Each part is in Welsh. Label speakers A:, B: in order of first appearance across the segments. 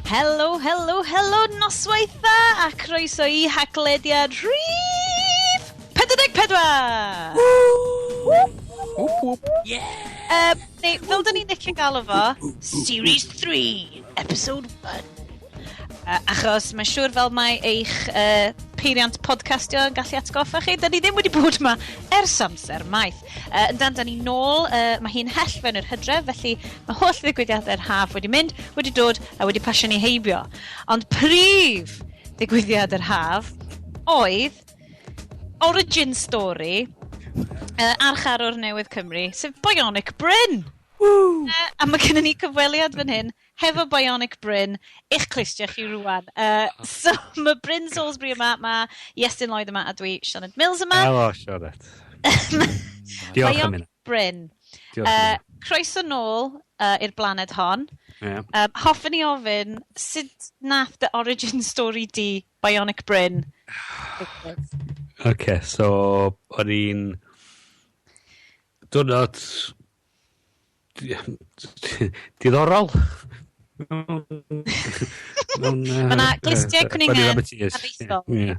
A: Helo, helo, helo, noswaith dda, a croeso i Haclediad rhif 44!
B: Whoop, whoop.
A: Yeah! Neu, fel da ni'n licio galw fo, Series 3, Episode 1. Achos mae'n siŵr fel mae eich peiriant podcastio yn gallu atgoffa chi, da ni ddim wedi bod yma ers amser maith. Yndan, da ni nôl, mae hi'n hell fewn yr hydref, felly mae holl ddigwyddiadau'r haf wedi mynd, wedi dod a wedi pasio ni heibio. Ond prif ddigwyddiad yr haf oedd origin story archarwr newydd Cymru, sef Bionic Bryn. A mae gennym ni cyfweliad fan hyn hefo Bionic Bryn i'ch clustiau chi rwan. So mae Bryn Salisbury yma, mae Iestyn Lloyd yma, a dwi Sioned Mills yma.
C: Helo, Sioned. Diolch am
A: Bionic
C: hynna.
A: Bryn.
C: Diolch am hynna.
A: Croeso nôl i'r blaned hon.
C: Ie.
A: Hoffwn i ofyn, sut nath dy origin story di Bionic Bryn?
C: Oce, so o'n i'n diwrnod diddorol. Mewn,
A: Ma' 'na glustiau cwningen aruthrol.
C: Ie.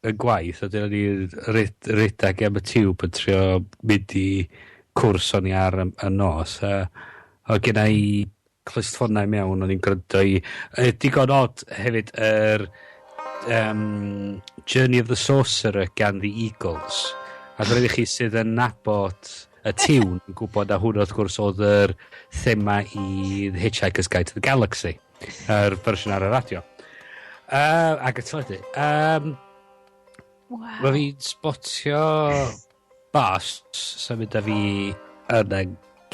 C: Y gwaith, a dyna ni redag am y tiwb yn trio mynd i cwrs o'n i ar y nos. A oedd genna i clustffonau mewn, o'n i'n gwrando i... Digon od hefyd yr Journey of the Sorcerer gan The Eagles. A dyna i chi sydd yn nabod y tiwn yn gwybod na hwn wrth gwrs oedd yr thema i The Hitchhiker's Guide to the Galaxy, yr fersiwn ar y radio. Ac y teledu.
A: Wow.
C: Mae fi'n spotio bus sy'n mynd â fi yn y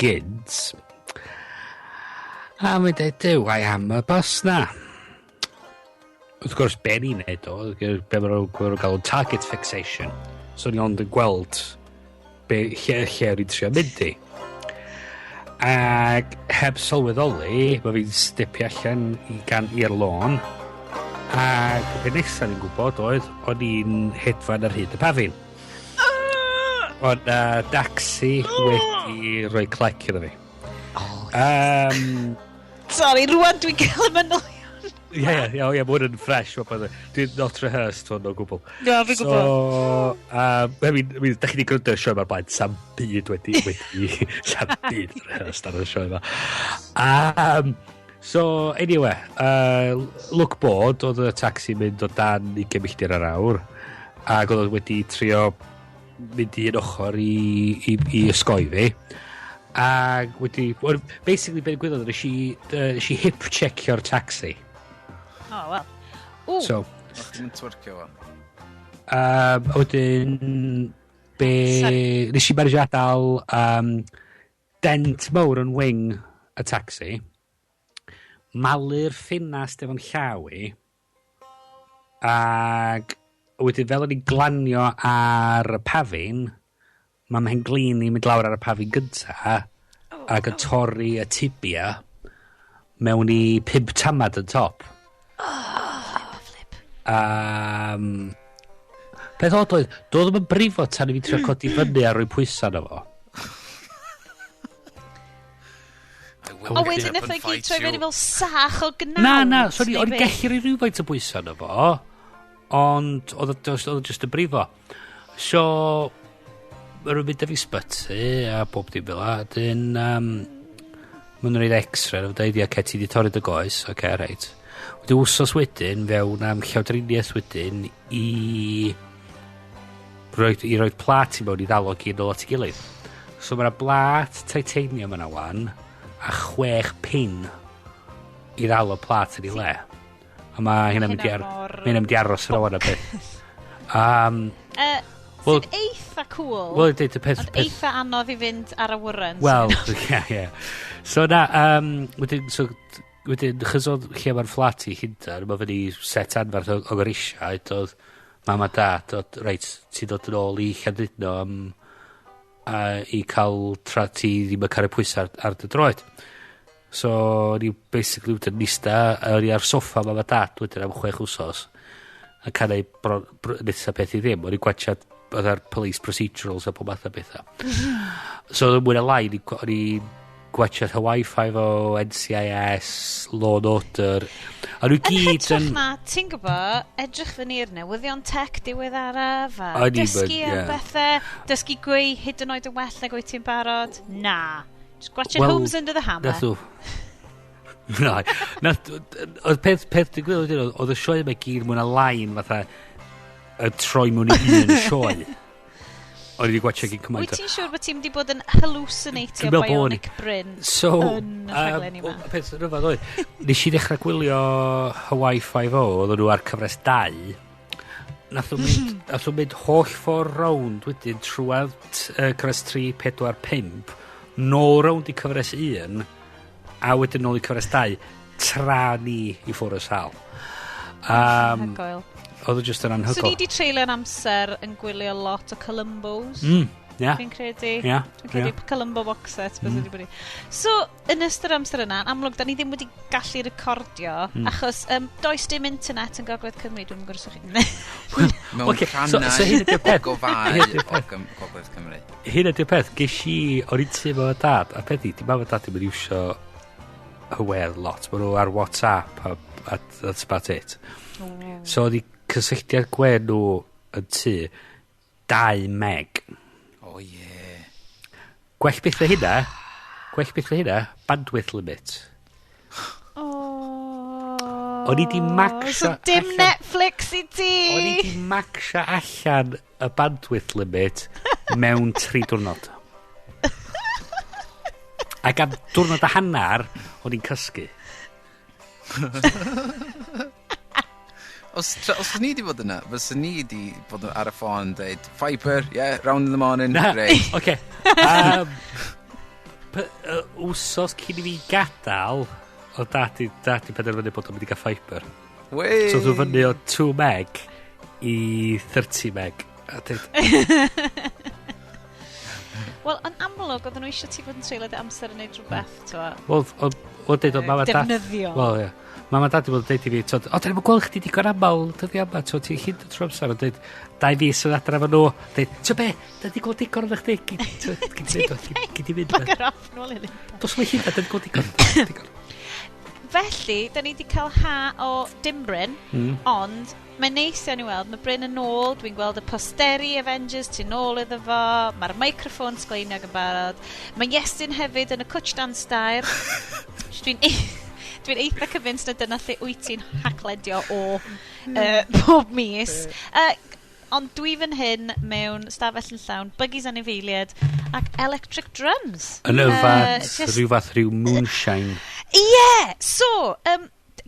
C: gynt. A mae'n dweud, "Duw, I am y bus na." Wrth gwrs, be ni'n neud o, be maen nhw'n galw target fixation. So ni ond yn gweld be, lle o'n i'n trio mynd i. Ac heb sylweddoli, mae fi'n stepio allan i'r lôn. Ac y peth nesaf ni'n gwybod oedd, o'n i'n hedfan ar hyd y pafin. Oedd na daxi wedi rhoi clec iddo fi.
A: Sorry, rwan dwi'n cael y manylion.
C: Ie, mae hwn yn fresh. Dwi'n not rehearsed hwn o gwbl.
A: Na, fi'n
C: So,
A: gwybod.
C: I mean, da chi wedi gwrando ar sioe 'ma'r blaen, sam byd wedi, sam byd rehearsed ar y sioe yma. So, anyway, look bored, oedd y taxi mynd o dan 20 milltir yr awr, ac oedd o wedi trio mynd i un ochr i ysgoi fi. Ac wedi, well, basically, beth ddigwyddodd, nes i hip checkio'r taxi.
A: Oh, well. Ww,
C: So,
B: O'ch ti'n twercio fo?
C: A wedyn, be...
A: Sorry.
C: Nes i manage adael dent mawr yn wing y taxi, malu'r ffinast efo'n llaw i, ac wedyn fel o'n i'n glanio ar y pafin, mae mhen-glin i'n mynd lawr ar y pafin gynta, ac yn torri y tibia mewn i pump tamad yn top.
A: Oh, flip.
C: Peth od oedd, doedd ddim yn brifo tan i fi trio codi fyny a rhoi pwysau arno fo.
A: O, wedyn nath o i gyd troi fewn i fel sach o gnawd.
C: Na, so
A: neu
C: o'n i'n
A: be?
C: gallu rhoi rhywfaint o bwysau arno fo, ond oedd o just yn brifo. So, maen nhw'n mynd â fi sbyty a bob dim fel 'a, dyn, maen nhw'n neud x-ray, a dweud, "Ia, ti di torri dy goes, oce, okay, reit." Wedyn wsos wedyn, fewn am llawdriniaeth wedyn i roi plat i mewn i ddal o gyd nôl at ei gilydd. So mae'na blat titanium yna wan, a chwech pin i ddal o plat yn ei le. A mae hynna'n mynd i, ar,
A: mor
C: mae hynna'n mynd i aros yna wan a beth. Wel-
A: Sy'n eitha cool.
C: Wel, dweud y peth...
A: Ond
C: peth
A: eitha anodd i fynd ar awyren.
C: Wel, ie. So na, wedyn, so, wedyn, chos oedd lle mae'r fflat i Llundain, mae fyny set anferth o grisiau, doedd mam a dad, dod, reit, ti'n dod yn ôl i Llandudno am, i cael tra ti ddim yn cael y pwysau ar dy droed. So, o'n i basically wedyn nista, o'n i ar soffa mam a dad wedyn am 6 wsos, a cael ei bron, nesa peth i ddim. O'n i'n gwachad oedd ar police procedurals a pob math o bethau. So oedd mwy na lai, o'n i'n Gwachad Hawaii Five-O, NCIS, Law and Order. A nhw
A: Yn
C: gyd
A: hytrach
C: yn...
A: na, ti'n gwybod, edrych fyny i'r newyddion tech diweddaraf a
C: O'n i'm yn,
A: dysgu am
C: ie.
A: bethau, dysgu gwei hyd yn oed yn well nag wyt ti'n barod. Na. Just gwachod
C: Wel,
A: Homes Under the Hammer.
C: Nath nhw... Na. Nath... Oedd peth digwydd wedyn, oedd y sioe yma i gyd mewn a line fatha y troi mewn i un sioe. O'n i wedi gwachio gyn
A: Wyt
C: cymaint o...
A: ti'n siŵr bod ti'n mynd i bod yn hallucinatio
C: Dwi'n meddwl bod
A: Bionic Bryn
C: So,
A: yn y rhaglen yma?
C: o, peth rhyfedd oedd, nes i ddechrau gwylio Hawaii Five-O, oedden nhw ar cyfres 2, nath nhw mynd, nath nhw mynd holl ffordd rownd wedyn trwad cyfres 3, 4, 5, nôl rownd i cyfres 1, a wedyn nôl i cyfres 2, tra ni i ffwrdd o sal.
A: Anhygoel.
C: Oedd o just yn
A: So
C: anhygoel.
A: ni di treulio'n amser yn gwylio lot o Columbos.
C: Ia,
A: Fi'n credu.
C: ia,
A: Dwi'n credu
C: ia.
A: Columbo box set beth wedi bod i. So, yn ystod amser yna, yn amlwg, da ni ddim wedi gallu recordio, achos does dim internet yn Gogledd Cymru, dwi'n gwybod os ydych chi.
B: Mewn
C: Ocê, so
B: rhannau
C: hyn ydi'r peth.
B: o gofau
C: Hyn ydi'r
B: o
C: peth.
B: Gogledd Cymru.
C: Hyn ydy'r peth, ges i, o'n i'n tŷ efo dad, a peth i, di mam a dad ddim yn iwsio y we lot, maen nhw ar WhatsApp, a that's about it. So oedd i cysylltiad gwe nhw yn tŷ, 2 meg.
B: O ie.
C: Gwell beth na hynna, gwell beth na hynna, bandwidth limit.
A: Oh.
C: O'n i 'di maxio
A: So dim
C: allan-
A: Netflix i ti!
C: O'n i di maxio allan y bandwidth limit mewn 3 diwrnod. Ac am diwrnod a hannar, o'n i'n cysgu.
B: Os ni di bod yna, fyswn ni di bod ar y ffôn yn dweud, fibre, yeah, round in the morning,
C: Na,
B: great.
C: oce. Wsos cyn i fi gadael, o dad i, dad i penderfynu bod o'n mynd i gael fibre.
B: Wey!
C: So dwi'n fyny o 2 meg i 30 meg. A dweud,
A: Wel, yn amlwg, oedden nhw eisiau ti fod yn treulio dy amser yn neud rhywbeth, t'wo.
C: Wel, wel, deud, o, mam a dad...
A: Defnyddiol.
C: Wel, ie. Mam a dad di bod yn deud i fi, t'od, o, da ni'n gweld chdi digon aml, dyddi yma, t'od, ti'n hyd trwy amser, ond deud, 2 fis yn adra efo nhw, deud, t'o be, da di gweld digon o'n chdi, gyd i fynd.
A: Bugger off, nôl i Lundain.
C: Dos mae hynna, da di gweld digon. Digon.
A: Felly, da ni wedi cael ha o dim Bryn, ond mae'n neis iawn i weld, mae Bryn yn ôl, dwi'n gweld y posteri Avengers tu nôl iddo fo, mae'r microffon sgleiniog yn barod, mae Iestyn hefyd yn y cwtch dan stair. Dwi'n eitha convinced na dyna lle wyt ti'n hacledio o pob mis. Ond dwi fan hyn mewn stafell yn llawn, buggies anifeiliaid ac electric drums.
C: Yn yfad,
A: Just-
C: rhyw fath rhyw moonshine.
A: Ie! Yeah! So,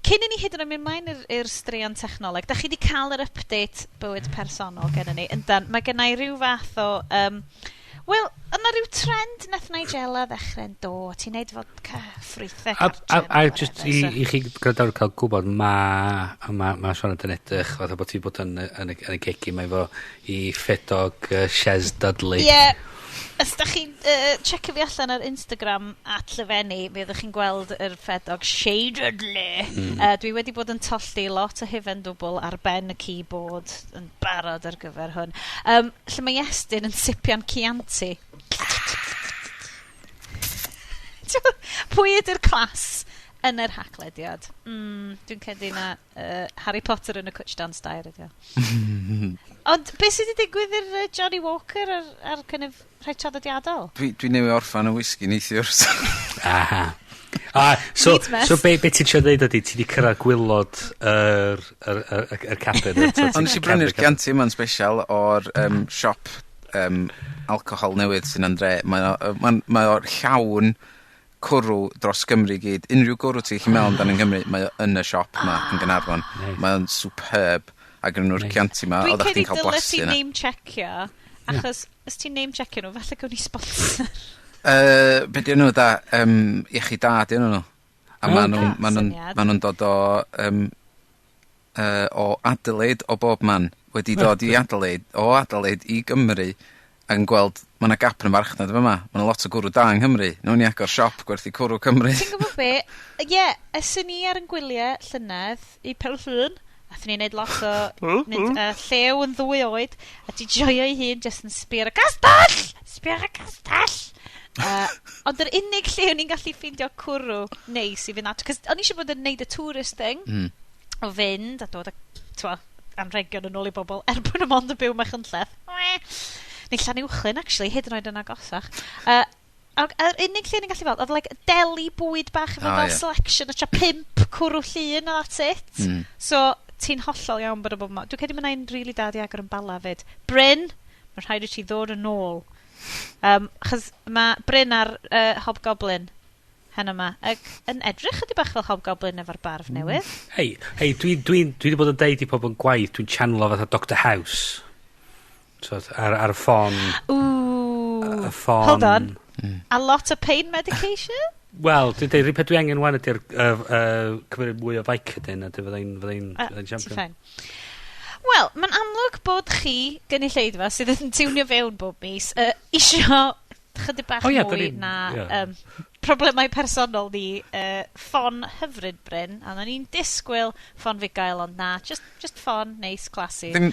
A: cyn i ni hyd yn oed mynd mlaen i'r straeon technoleg, da chi wedi cael yr update bywyd personol gen ni. Yndan, mae gen i ryw fath o... Wel, yna rhyw trend nath Nigella ddechrau'n do. Ti'n neud vodka, ffrwythau
C: A,
A: cartre.
C: a just i chi gwrandawyr cael gwybod, ma Sioned yn edrych fatha bod ti bod yn y cegin, mae fo i ffedog Shez Dudley.
A: Ie. Yeah. Os da chi'n checio fi allan ar Instagram @Lefenni, mi ydych chi'n gweld yr ffedog Shadedly. Dwi wedi bod yn tollti lot o hufen dwbl ar ben y keyboard yn barod ar gyfer hwn. Lle mae Iestyn yn sipian Chianti. Pwy ydy'r clas yn yr haclediad? Dwi'n credu na Harry Potter yn y cwtch dan stair ydi o. Ond beth sydd wedi digwydd i'r Johnny Walker ar kind of rhai traddodiadol?
B: Dwi newydd orffan y whisky neithiwr.
C: Aha. A, so,
A: Needs must.
C: so be ti'n trio dweud ydy, ti wedi cyrraedd gwylod yr cabinet.
B: Ond nes i brynu'r Chianti yma'n special o'r siop alcohol newydd sy'n Andre. Mae o'r llawn cwrw dros Gymru i gyd. Unrhyw gwrw ti'n gallu meddwl amdano yn Gymru, mae o yn y siop yma yn Gaernarfon.
C: Nice.
B: Mae o'n superb. A gynnu nhw'r
C: Nice.
B: Chianti yma,
A: Dwi'n
B: oeddech
A: credu
B: chdi'n cael
A: dyle
B: blasu
A: ti
B: yna.
A: name checio, achos os ti'n name checio nhw, falle gawn ni sponsor.
B: Be di nhw da? Iechyd da di nhw. A
C: O,
B: ma' nhw'n
A: ocê.
B: ma nhw'n
A: Syniad.
B: ma nhw'n dod o Adelaide o bob man wedi dod i Adelaide o Adelaide i Gymru ac yn gweld ma' 'na gap yn y farchnad yn fama. Ma' 'na lot o gwrw da yng Nghymru. Nawn ni agor siop gwerthu cwrw Cymru.
A: Ti'n gwybod be? Ie, yeah, esen ni ar yn gwyliau llynedd i Pen Llŷn. Athyn ni wneud lot o mynd, llew yn 2 oed, a di joio ei hun jyst yn sbio ar y castell! Sbio ar y castell! Ond yr unig lle o'n i'n gallu ffeindio cwrw neis i fynd at, cos o'n i eisiau bod yn neud y tourist thing, o fynd a dod a, twa, anrhegion yn ôl i bobl, er bod nhw mond yn byw Machynlleth. Neu Llanuwchllyn, actually, hyd yn oed yn agosach. Ac yr unig lle o'n i'n gallu weld, oedd like deli bwyd bach efo fel selection o tua pump cwrw llun a that's it. So, ti'n hollol iawn bod y bob. Dwi'n credu mae un really da di agor yn Bala fyd. Bryn, mae'n rhaid i ti ddod yn ôl. Achos mae Bryn ar Hobgoblin hen yma, ac yn edrych ydy bach fel Hobgoblin efo'r barf newydd.
C: Hei, hei, dwi wedi bod yn deud i pobl yn gwaith, dwi'n channelo fatha Dr House. So, ar y ffon.
A: Ooh.
C: Y ffon.
A: Hold on. A lot of pain medication?
C: Wel, dwi'n deud, rhywbeth dwi angen wan ydy'r cymryd mwy o Vicodin a fyddai'n
A: Ah,
C: fyddai'n
A: ti'n
C: champion.
A: Fine. Wel, mae'n amlwg bod chi, gynulleidfa, sydd yn tiwnio fewn bob mis, isio chydig bach
C: O ie, da
A: mwy na problemau personol ni, ffon hyfryd Bryn, a o'n i'n disgwyl ffon fugail, ond na, just ffon, neis, classy.
B: Dim,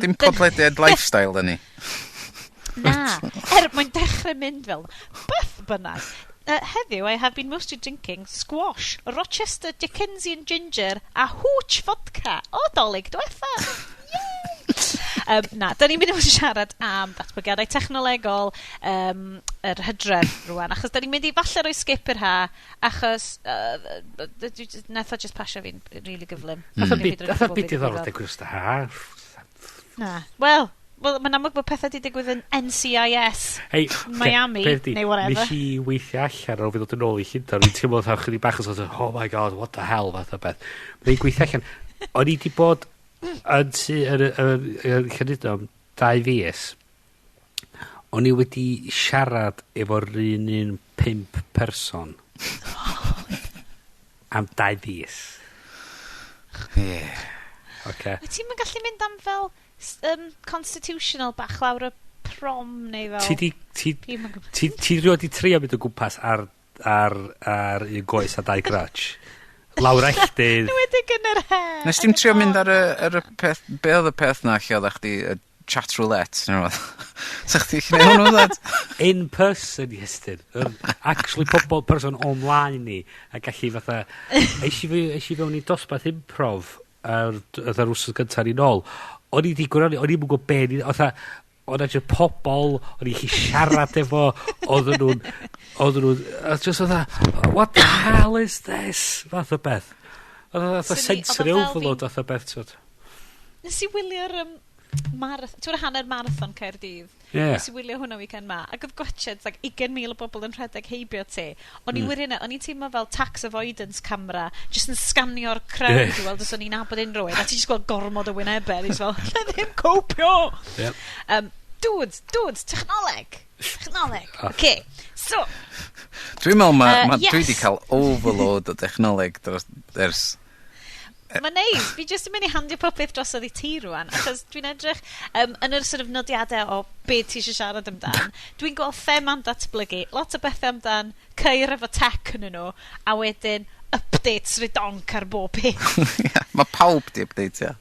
B: dim podlediad lifestyle, da ni.
A: Na, er mae'n dechrau mynd fel, beth bynnag. Heddiw, I have been mostly drinking squash, Rochester Dickensian Ginger a Hooch Vodka o Dolig diwetha. Yay! Na, da ni'n mynd i fod yn siarad am ddatblygiadau technolegol yr hydref rwan, achos da ni'n mynd i falle roi skip i'r ha, achos nath o just pasio fi'n really gyflym.
C: Nath o
A: Dwi'n hyd yn oed
C: nath o
A: gwbod
C: byd
A: be
C: diddorol
A: ddigwyddodd.
C: digwydd ystod ha.
A: Na. Wel, mae'n amlwg bod pethau wedi digwydd yn NCIS.
C: Hei,
A: Miami,
C: peth 'di,
A: neu whatever.
C: Nes i weithio allan ar ôl fi ddod yn ôl i Llundain, o'n teimlo fatha chydig bach o sort of, "Oh my God, what the hell," fath o beth. Mae'n gweithio allan, o'n i di bod yn tŷ yn Llandudno am 2 fis. O'n i wedi siarad efo'r un pump person am 2 fis. Okay.
A: Wyt ti'n gallu mynd am fel constitutional bach lawr y prom neu fel?
C: Ti di, ti,
A: Dwi'm yn gwbod.
C: ti rioed di trio mynd o gwmpas ar un goes a dau crutch? Lawr elltydd.
A: Enwedig yn yr he.
B: Nes ti'n trio mynd ar y peth, be oedd y peth na lle oeddech chdi, y chat roulette, neu rhywbeth? Sa chdi gallu neud hwnnw, ddad?
C: In person, Iestyn. Actually, pobl person online ni. A gallu fatha... Es i fewn i dosbarth improv ar wsos gyntaf ni nôl. O'n i di gwrando, o'n i'n gwybod be ni... Fatha, o'n i just pobl, o'n i chi siarad efo, oedden nhw'n, a just fatha, "What the hell is this?" Fath o beth. Oedd o fatha
A: Swn i- oedd o
C: sensory
A: fel
C: overload fath o beth, twyd.
A: Nes i wylio'r marath ti'n hanner marathon Caerdydd?
C: Ie.
A: Nes i wylio hwnna weekend ma, ac oedd gwatchad like 20,000 o bobl yn rhedeg heibio ti. O'n i wirionedd, o'n i'n teimlo fel tax avoidance camera, just yn sganio'r crowd i weld os o'n i'n nabod unrhyw un, a ti just gweld gormod o wynebau, a just fel, "Alla ddim copio!"
C: Yep.
A: Dudes, dudes, technoleg! Technoleg.
C: Ah.
A: Okay, so,
B: Dwi'n meddwl ma, ma dwi wedi cael overload o technoleg dros, ers.
A: Mae'n neis. Fi jyst yn mynd i handio popeth drosodd i ti rwan, achos dwi'n edrych yn yr sort of nodiadau o be ti eisiau siarad amdan. Dwi'n gweld thema'n datblygu, lot o bethau amdan ceir efo tech yn nhw, a wedyn updates redonk ar bob peth.
B: Mae pawb di update-io.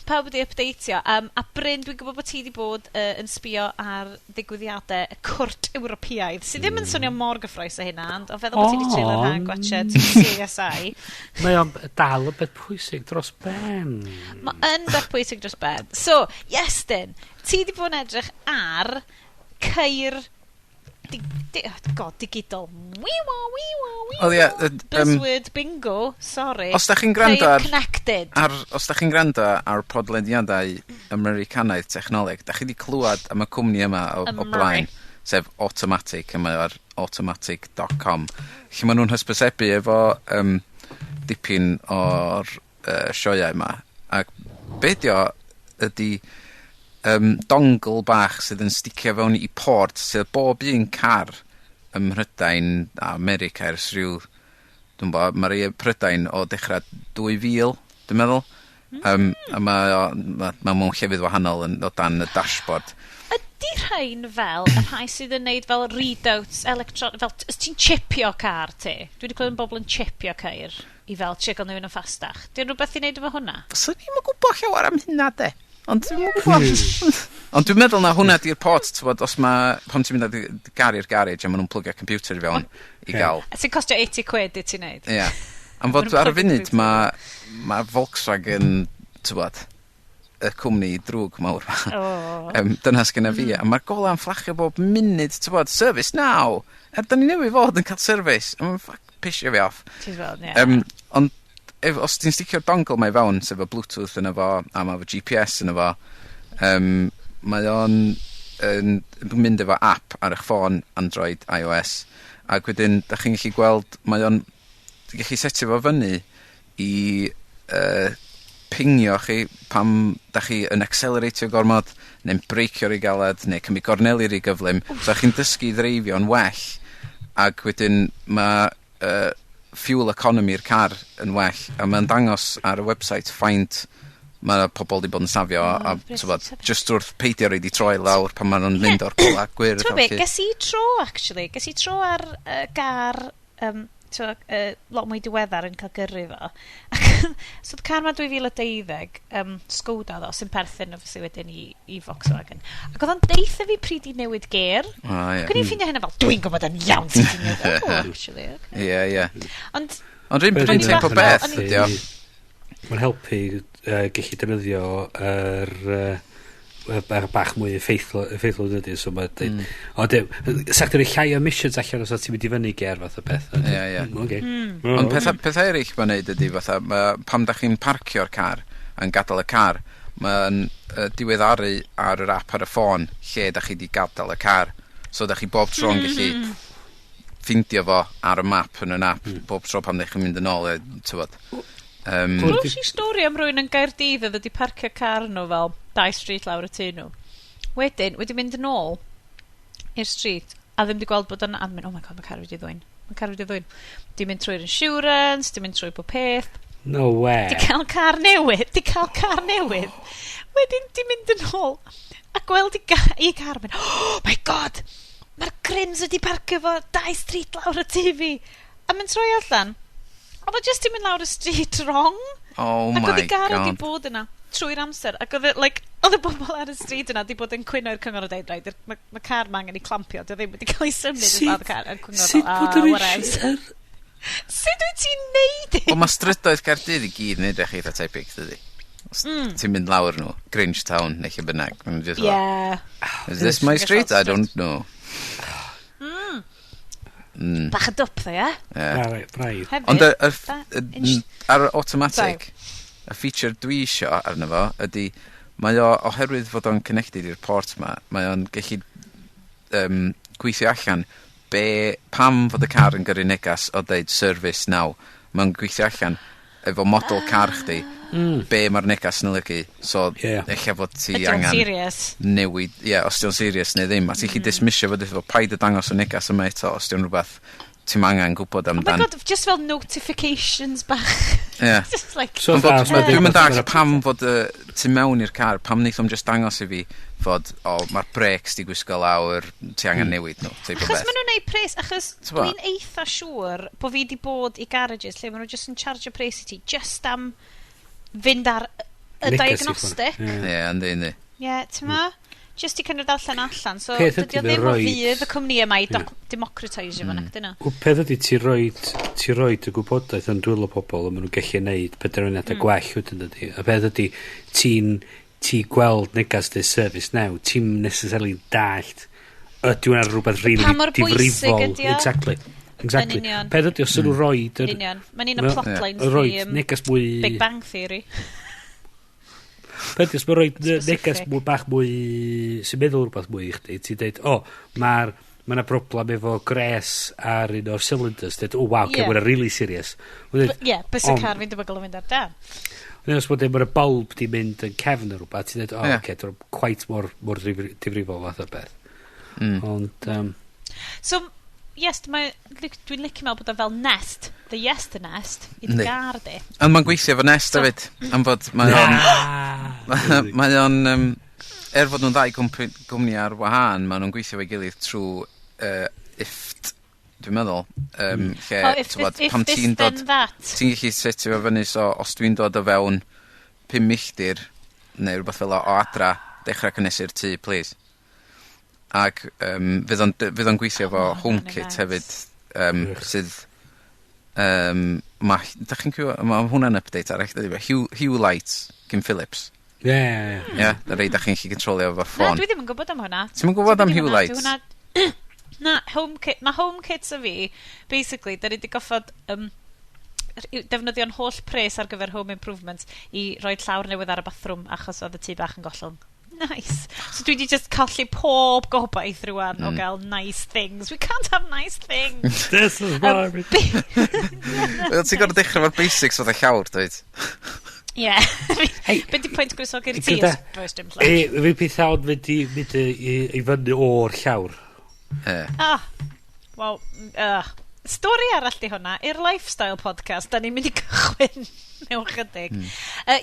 A: Pawb wedi updateio. A Bryn, dwi'n gwybod bod ti wedi bod yn sbio ar ddigwyddiadau y cwrt Ewropeaidd, sydd ddim yn swnio mor gyffrous o hynna, ond o feddwl bod ti wedi treulio'r ha
C: Ond-
A: gwatchad CSI.
C: Mae o'n dal yn beth pwysig dros ben.
A: Mae yn beth pwysig dros ben. So, Iestyn, ti wedi bod yn edrych ar ceir di, oh God, digidol. Wiwa, wiwa, wiwa.
B: Wel, ie,
A: Buzzword bingo, sorry.
B: Os da chi'n gwrando
A: Ceir
B: ar
A: connected.
B: Os da chi'n gwrando ar podlediadau Americanaidd technoleg, da chi wedi clywed am y cwmni yma o blaen, sef Automatic, a mae ar automatic.com, lle maen nhw'n hysbysebu efo dipyn o'r sioeau yma. Ac be di o ydy dongle bach sydd yn sticio fewn i port sydd bob un car ym Mhrydain a America ers rhyw, dwi'n bo, mae rhai Prydain o dechrau 2000, dwi'n meddwl. A mae o, ma mewn llefydd wahanol yn, o dan y dashboard.
A: Ydy rhain fel y rhai sydd yn neud fel readouts electron... Fel, os ti'n chipio car ti? Dwi wedi clywed yn bobl yn chipio ceir i fel trio gael nhw'n yn ffastach. Di'n rhywbeth i wneud efo hwnna?
B: Swn i'm yn gwybod llawer am hynna, de. Ond dwi'm yn gwbod. Ond dwi'n meddwl na hwnna di'r port, t'wod, os ma, pan ti'n mynd â dy gar i'r garej a ma' nhw'n plygio computer i fewn i gael.
A: Sy'n costio 80 quid i ti wneud.
B: Ie. Am fod ar y funud ma' Volkswagen, t'wod, y cwmni drwg mawr 'ma.
A: Oh.
B: Dyna sgynna fi. A mae'r gola'n fflachio bob munud, t'wod, "Service now!" Er da ni newydd fod yn cael service. A mae'n fuck pisio fi off.
A: Ti'n fel, ie.
B: Ond os ti'n sticio'r dongle mae i fewn, sef y Bluetooth yna fo, a mae efo GPS yna fo, mae o'n yn mynd efo app ar eich ffôn, Android, iOS, ac wedyn, da chi'n gallu gweld, mae o'n ti'n gallu setio fo fyny i pingio chi pam da chi yn acceleratio gormod, neu'n breicio rhy galed, neu cymryd gorneli rhy gyflym. So chi'n dysgu ddreifio'n well, ac wedyn mae fuel economy'r car yn well, a mae'n dangos ar y website faint mae pobl wedi bod yn safio, a t'wbod, just wrth peidio roid i troi lawr pan maen nhw'n mynd o'r gola gwyrdd.
A: Ti'n be, ges i tro, actually. Ges i tro ar gar, t'wo, lot mwy diweddar yn cael gyrru fo. Ac, so, oedd car ma 2012, Skoda ddo, sy'n perthyn, obviously, wedyn i Volkswagen. Ac oedd o'n deutha fi pryd i newid gêr.
B: O, ie.
A: Ac o'n i'n ffeindio hynna fel, "Dwi'n gwybod yn iawn sut i newid." Oh, actually, okay.
B: Ie, ie.
A: Ond,
B: Ond rhywun
A: O'n i
B: type o
A: bach
B: beth ydi o.
C: Mae'n helpu gallu defnyddio yr bach mwy effeithlon ydy, so mae'n dweud, o, dim, sa chdi'n rhoi llai o emissions allan os ti'n mynd i fyny ger fath o beth.
B: Ie, ie.
C: Oce.
B: Ond pethau eraill mae'n neud ydy fatha, pam da chi'n parcio'r car yn gadael y car, mae'n diweddaru ar yr app ar y ffôn lle da chi di gadael y car. So da chi bob tro'n gallu ffeindio fo ar y map yn yr app, bob tro pan da chi'n mynd yn ôl, t'wod.
A: Glywes i stori am rywun yn Gaerdydd oedd wedi parcio car nhw fel dau street lawr y tŷ nhw. Wedyn, wedi mynd yn ôl i'r street a ddim wedi gweld bod yna, a mynd, "Oh my God, mae car wedi ddwyn. Mae car wedi ddwyn." Di mynd trwy'r insurance, di mynd trwy pob peth.
C: No way.
A: Di cael car newydd, di cael car newydd. Wedyn di mynd yn ôl a gweld i car mynd, "Oh my God, mae'r crims wedi parcio fo dau street lawr y tŷ fi." A mynd troi allan, oedd o just di mynd lawr y street wrong.
B: Oh
A: Ac oedd
B: my
A: i gar wedi
B: God.
A: bod yna trwy'r amser. Ac oedd e, like, oedd y bobl ar y stryd yna wedi bod yn cwyno i'r cyngor o deud, "Right, mae ma car ma angen i clampio, dio ddim wedi cael ei symud yn fath car." A'r cyngor
C: Sut
A: fel,
C: bod
A: "Ah,
C: yr
A: whatevs." Sut wyt ti'n neud
B: Wel, mae strydoedd Caerdydd i gyd yn edrych eitha tebyg, dydy? Os ti'n mynd lawr nhw, Grange Town neu lle bynnag. Maen nhw jyst fel, "Is this my street? I don't know."
A: Bach o dwp, ddo, ie?
B: Yeah.
C: Na, right, braidd.
A: Hefyd,
B: Ond ar automatic, y feature dwi isio arno fo ydy, mae o, oherwydd fod o'n connected i'r port ma, mae o'n gallu gweithio allan be, pam fod y car yn gyrru negas o deud "Service now". Mae'n gweithio allan efo model car chdi, be mae'r negas yn olygu. So, ella fod ti
A: Ydy o'n
B: angen
A: serious?
B: newid, ie, yeah, os di'n serious neu ddim. A ti'n gallu dismissio fo, deud, "Paid y dangos y negas yma eto," os di'n rhywbeth ti'n angen gwybod
A: Oh my
B: amdan.
A: God, just fel notifications bach.
B: Ie.
A: Just like,
C: So
B: Ond fod,
C: fatha, os ma'
B: dwi'n mynd
C: ma'
B: all pam fod y tu mewn i'r car, pam wneith o'm just dangos i fi fod, o, mae'r brakes di gwisgo lawr, ti angen newid nhw, teip o
A: Achos
B: beth.
A: maen nhw'n neud pres, achos
B: T'bo?
A: dwi'n eitha siŵr bod fi di bod i garages lle maen nhw just yn charge pres i ti just am fynd ar y
C: Neges i
A: diagnostic.
C: ffwrdd.
B: Ie, yndi, yndi.
A: Ie, yeah, ti'n ma? Just i kind of darllen allan. So,
C: Peth
A: dydy
C: ydi,
A: o
C: mae
A: ddim o
C: roid-
A: fydd y cwmni yma i democratisio fo, nac dyn nhw.
C: Wel, peth ydy, ti roid y gwybodaeth yn dwylo pobl a maen nhw'n gallu neud penderfyniadau gwell wedyn dydy. A peth ydy, ti gweld negas dy "Service now", ti'n necessarily dallt ydy hwnna'n rhywbeth really
A: Pa mor bwysig
C: difrifol.
A: ydi o?
C: Exactly.
A: Yn union.
C: Peth ydy, os ydyn nhw roid yr,
A: Union. Mae'n un o plotlines
C: roid
A: fi,
C: negas mwy
A: Big Bang Theory.
C: Peth ydy, os mae'n roid
A: Specific.
C: negas mwy bach mwy sy'n meddwl rhywbeth mwy i chdi, ti'n deud, "O, mae yna broblem efo gres ar un o'r cylinders," dweud, "Oh, wow, okay, yeah. Mae'n really serious." Mae'n deud,
A: Ie, bys y car fi'n debygol o fynd ar dan.
C: Neu os bod mae'r bulb di mynd yn cefn neu rhywbeth, ti'n dweud, "Oh,
B: Ie.
C: okay, dwi'n quite mor difrifol fath o beth." Ond,
A: So, yes, dwi'n licio meddwl bod o fel Nest, the yes the Nest, i dy
B: Yndi.
A: gar di.
B: Ond mae'n gweithio efo Nest hefyd, am fod mae o'n, mae o'n, er fod nhw'n ddau gwmni ar wahân, maen nhw'n gweithio efo'i gilydd trwy IFT, dwi'n meddwl, lle,
A: Oh, if
B: t'wbod,
A: this, if
B: pam
A: this
B: ti'n
A: then
B: dod,
A: that.
B: ti'n gallu setio fo fyny, so os dwi'n dod o fewn 5 milltir neu rhywbeth fel o adra, dechrau cynnesu'r tŷ, please. Ac fydd o'n gweithio efo
A: Oh, ma' hwnna'n
B: HomeKit
A: nuts.
B: hefyd, sydd ma, dach chi'n clywed, mae hwnna'n update arall, dydy, Hue Lights gyn Philips.
C: Ie, ie, ie.
B: Ie, yeah, rei dach chi'n gallu controlio efo
A: Na,
B: ffôn.
A: dwi ddim yn gwybod am hwnna.
B: Ti'm yn gwybod am
A: Dwi'm
B: Hue
A: yn hwnna,
B: Lights?
A: dwi hwnna. Na, HomeKit, mae HomeKit a fi, basically, da ni wedi goffod defnyddio'n holl pres ar gyfer home improvements i roi llawr newydd ar y bathroom achos oedd y tŷ bach yn gollwng. Nice. So dwi wedi just colli pob gobaith rwan o gael nice things. We can't have nice things.
C: This is why we
B: Wel, ti'n gorfod dechrau efo'r basics oedd y llawr, dweud.
A: Ie.
C: Hey,
A: Be di pwynt gwresogi'r tŷ
C: gyda
A: os does dim llawr?
C: E, fi peth o'n mynd i fyny o'r llawr.
B: Ie.
A: Ah, wel, stori arall di hwnna, i'r lifestyle podcast, da ni'n mynd i gychwyn mewn chydig.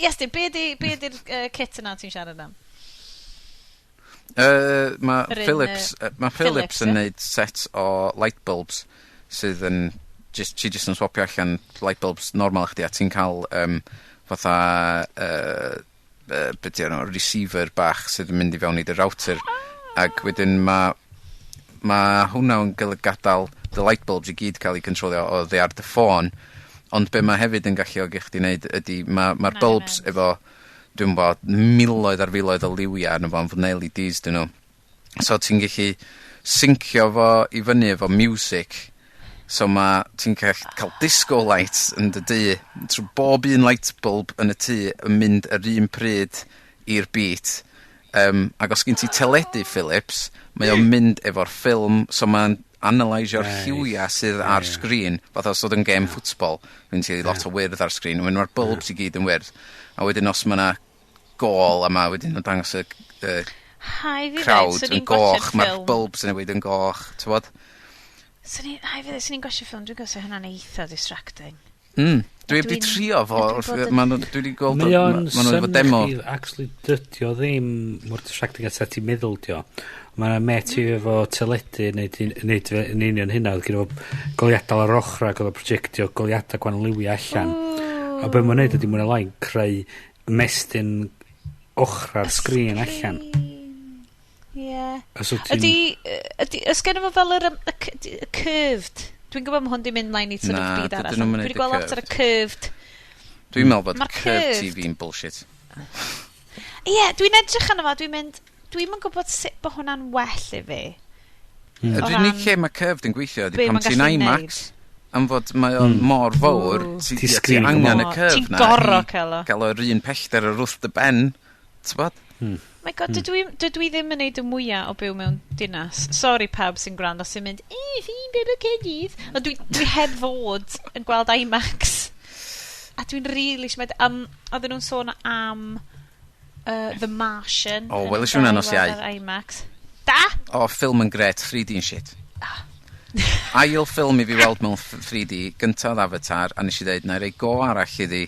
A: Iestyn, be di'r kit yna ti'n siarad am?
B: Mae
A: Yr un,
B: Philips, ma Philips
A: Philips,
B: yn
A: ie?
B: neud set o light bulbs sydd yn just, ti just yn swapio allan light bulbs normal i chdi a ti'n cael fatha be di enw, receiver bach sydd yn mynd i fewn i dy router ac wedyn mae ma hwnna yn gadael dy light bulbs i gyd cael eu controlio o ddi ar dy ffôn, ond be mae hefyd yn galluogi chdi wneud ydy mae'r ma
A: Na,
B: bulbs
A: na.
B: efo, dwi'n bod, miloedd ar filoedd o liwiau arno fo, yn fod yn LEDs dyn nhw. So ti'n gallu syncio fo i fyny efo music. So ma ti'n cael disco lights yn dy dŷ trwy bob un light bulb yn y tŷ yn mynd yr un pryd i'r beat. Ac os gen ti teledu Philips, mae o'n mynd efo'r ffilm, so mae'n analysio'r lliwiau sydd ar sgrin, fatha os oedd yn game football, mynd ti lot o wyrdd ar sgrin, wedyn mae'r bulbs i gyd yn wyrdd. A wedyn os mae yna gol, a mae wedyn yn dangos y
A: Hai fi ddeud,
B: crowd
A: swn
B: yn
A: i'n gwatsiad
B: goch, mae'r
A: ffilm.
B: bulbs yn newid yn goch, ti'n bod?
A: Swn i, hai fi ddeud, swn i'n gwatsiad ffilm, dwi'n gwybod hynna'n eitha distracting.
B: Dwi wedi trio fo,
A: Dwi'n
B: wrth,
A: bod yn
B: dwi wedi gweld,
C: Mae o'n
B: ma nhw efo demo.
C: chdi, actually, dydy o ddim mor distracting at ti'n meddwl dio. Mae yna met i efo teledu neud yn union hynna. Oedd gyda fo goliadau ar ochr ac oedd o'n projectio goliadau gwahanol liwiau allan. A be mae'n neud ydy mwyn lai creu mestyn ochra'r sgrin allan.
A: Ie.
C: A so ti'n
A: Ydy, oes gen fo fel yr, y curved? Dwi'n gwybod mae hwn di mynd mlaen i sort of
B: Na,
A: byd arall.
B: dydyn nhw'm
A: Ond
B: yn
A: dwi
B: neud
A: wedi
B: y
A: gweld lot ar y curved.
B: Dwi'n meddwl bod
A: Ma'r
B: curved
A: curved
B: TV'n bullshit.
A: Ie, dwi'n edrych arno fo, dwi'n mynd, dwi'n yn gwybod sut bod hwnna'n well i fi.
B: Yr
A: O
B: unig
A: ran
B: lle mae curved yn gweithio ydy
A: be
B: pan
A: ma'n
B: ti'n
A: gallu
B: IMAX, am fod mae o'n mor fawr,
A: Ooh.
B: ti
C: Ti
B: ie, ti
C: sgrin
B: angen y
A: O,
B: curve
A: ti'n
B: na
A: gor'o'
B: i
A: cael o.
B: gael o'r un pellter ar wrth dy ben, ti'n bod?
A: My God, dydw i ddim yn neud y mwyaf o byw mewn dinas. Sorry pawb sy'n gwrando sy'n mynd, e, fi'n byw yn Caerdydd. Ond dwi heb fod yn gweld IMAX. A dwi'n really eisiau oedden nhw'n sôn am The Martian.
B: O,
A: yn
B: weles i hwnna
A: gael
B: nos
A: ei weld
B: Iau.
A: ar IMAX. Da?
B: O, ffilm yn gret, 3D yn shit. Ail ffilm i fi weld mewn 3D, gyntaf oedd Avatar, a nes i dweud, na i roi go arall iddi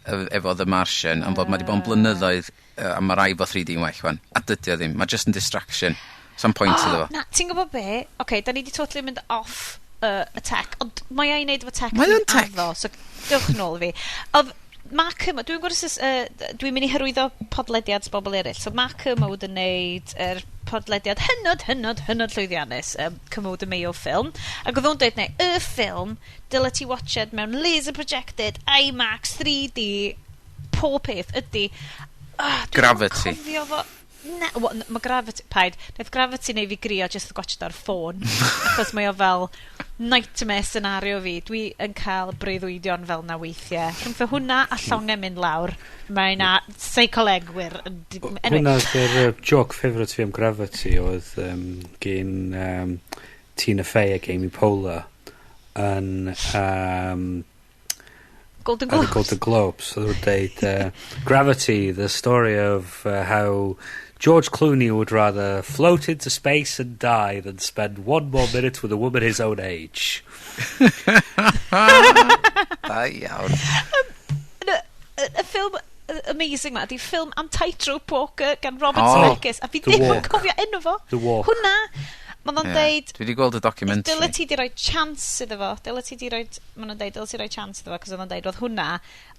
B: efo The Martian, am fod mae wedi bod yn blynyddoedd, a mae rai fo 3D yn well wan. A dydy o ddim, mae just yn distraction. So'n point iddo fo.
A: Na, ti'n gwybod be? Oce, okay, da ni di totally mynd off y tech, ond mae o'i wneud efo tech.
B: Mae o'n
A: dwi'n
B: tech.
A: addo, so dewch nôl i fi. Oedd Mark Kermode, dwi'n gwybod os, dwi'n mynd i hyrwyddo podlediad bobl eraill. So Mark Kermode yn neud yr podlediad hynod, hynod, hynod llwyddiannus, Kermode and Mayo film. Ac oedd o'n dweud, neu, y ffilm, dyle ti watched mewn laser projected, IMAX, 3D, pob peth ydy. Ah, dwi'm yn
B: Gravity.
A: cofio fo. Na, wel, mae Gravity, paid, naeth Gravity neu fi grio just gwatched ar ffôn, achos mae o fel nightmare scenario fi. Dwi yn cael breuddwydion fel na weithiau. Rhwngtho hwnna a llongau mynd lawr, mae na seicolegwyr yn anyway,
C: Hwnna oedd yr joke favourite fi am Gravity oedd gyn Tina Fey ac Amy Poehler yn
A: Golden
C: ar y
A: Globes.
C: Golden Globes. Oedd nhw'n deud, "Gravity, the story of how George Clooney would rather float into space and die than spend one more minute with a woman his own age."
B: Da iawn.
A: Y ffilm amazing ma, di ffilm am Tightrope Walker gan Robert
B: Oh,
A: Zemeckis, a fi
C: The
A: ddim yn
C: Walk.
A: cofio enw fo.
C: The Walk.
A: Hwnna, Mae o'n deud.
B: Dwi wedi gweld y documentary.
A: Dyle ti di roi chance iddo fo. Dyle ti di roi. Maen nhw'n deud, dyle ti roi chance iddo fo, cos oedd o'n deud, oedd hwnna,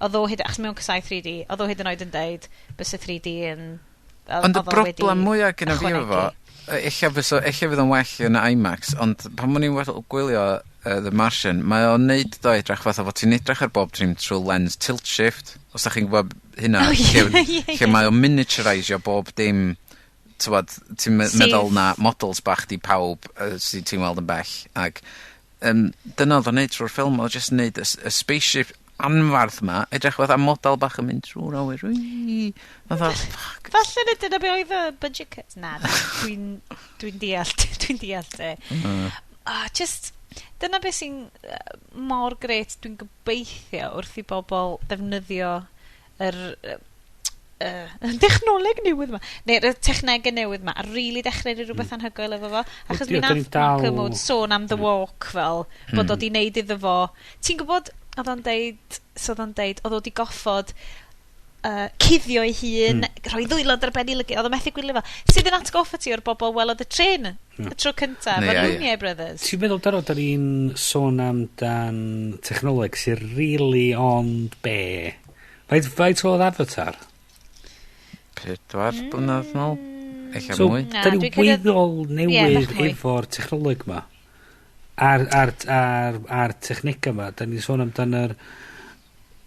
A: oedd o hyd, achos mewn cysau 3D, oedd o hyd yn oed yn deud, bys y 3D yn.
B: Ond y broblem mwyaf gyda fi efo fo, ella fydd o'n well yn IMAX, ond pan o'n i'n gwylio The Martian, mae o'n neud do edrych fatha fod ti'n edrych ar bob dim trwy lens tilt shift, os da chi'n gwybod hynna,
A: Oh, ie,
B: lle,
A: ie.
B: lle mae o'n miniaturisio bob dim, t'wod, ti'n meddwl na models bach di pawb sydd ti'n weld yn bell, ac dyna oedd o'n neud trwy'r ffilm, oedd o just neud y spaceship anfarth ma, edrych fatha model bach yn mynd trwy'r awyr, wii, fatha, fuck.
A: Falle na dyna be oedd y budget cut. Na, dwi'n deall te. Ah, just, dyna beth sy'n mor gret dwi'n gobeithio wrth i bobl ddefnyddio yr technoleg newydd ma, neu'r technegau newydd ma, a really dechrau neud rhywbeth anhygoel efo fo. Achos mi
C: Da ni'n
A: nath Malcolm sôn am The Walk fel, bod o di neud iddo fo. Ti'n gwybod, oedd o'n deud, so oedd o'n deud, oedd o di goffod cuddio ei hun, rhoi ddwylo ar ben i lygad, oedd o methu gwylio fo. Sydd yn atgoffa ti o'r bobl welodd y trên y tro cyntaf,
B: Neu,
A: efo'r
B: ie.
A: Lumiere Brothers.
C: Ti'n meddwl daro, da ni'n sôn amdan technoleg sy'n really ond be? Faint oedd Avatar?
B: 4 blynedd nôl? Ella
C: So,
B: mwy.
A: Na,
C: da ni'n
A: dwi'n credu
C: weddol newydd
A: bach mwy.
C: efo'r technoleg ma. Ar technega ma. Da ni'n sôn amdan yr.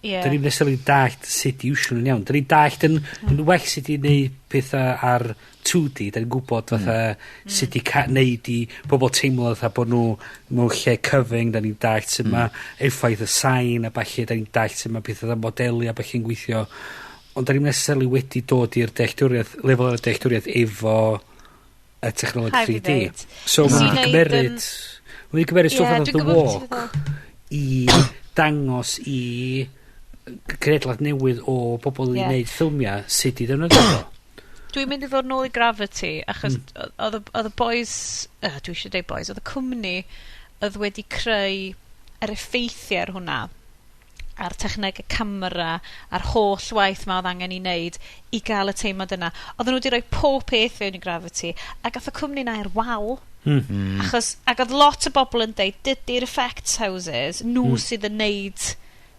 C: Da ni'n necessarily dallt sut i iwsio nhw'n iawn. Da ni'n dallt yn well sut i wneud pethau ar 2D. Da ni'n gwybod fatha sut i neud i bobl teimlo fatha bod nhw mewn lle cyfyng. Da ni'n dallt sut mae effaith y sain a ballu. Da ni'n dallt sut mae pethau fatha modelu a ballu'n gweithio. Ond da ni'n necessarily wedi dod i'r dealltwriaeth, lefel o'r dealltwriaeth efo y technoleg
A: Rhaid fi
C: 3D.
A: ddeud.
C: So
A: Nes i
C: mae'n
A: neud,
C: cymeryd. Mae'n cymeryd stwff fatha
A: dwi'n
C: The
A: gwybod beth ti'n
C: Walk
A: feddwl.
C: i dangos i cenedlaeth newydd o bobl i wneud ffilmiau sut i ddefnyddio fo.
A: Dwi'n mynd i ddod nôl i Gravity, achos oedd y boys, dwi eisiau dweud boys, oedd y cwmni oedd wedi creu yr effeithiau ar hwnna, a'r technegau camera, a'r holl waith ma oedd angen i wneud i gael y teimlad yna. Oedden nhw wedi rhoi pob peth fewn i Gravity, a gath y cwmni na i'r wal. Achos, ac oedd lot o bobl yn deud, dydy'r effects houses, nhw sydd yn neud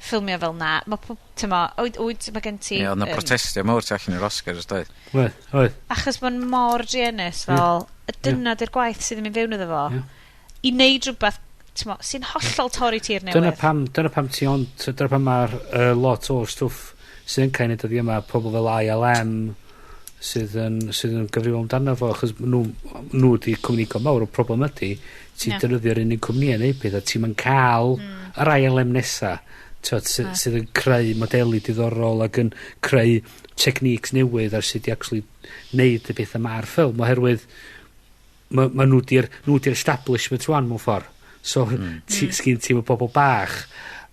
A: ffilmiau fel na. Mae, ti'n mo, oed, mae gen ti
B: Ie, oedd na protestio mawr tu allan i'r Oscars, doedd?
C: Oedd, oedd.
A: Achos mae'n mor druenus fel, y dyna di'r gwaith sydd yn mynd fewn iddo fo. I wneud rhywbeth, ti'n mo, sy'n hollol torri tir newydd.
C: Dyna pam ti ond, dyna pam mae'r lot o'r stwff sydd yn cael ei wneud yma, pobl fel ILM sydd yn gyfrifol amdano fo, achos nhw di cwmni go mawr, o problem ydy, ti'n defnyddio'r unig cwmni yn neud peth, a ti'n cael yr ILM nesa, t'wod, sydd yn creu modelu diddorol ac yn creu techniques newydd ar sut i actually neud y peth yma ar ffilm, oherwydd ma nhw di'r establishment rwan mewn ffordd. So, ti, sgyn ti efo bobl bach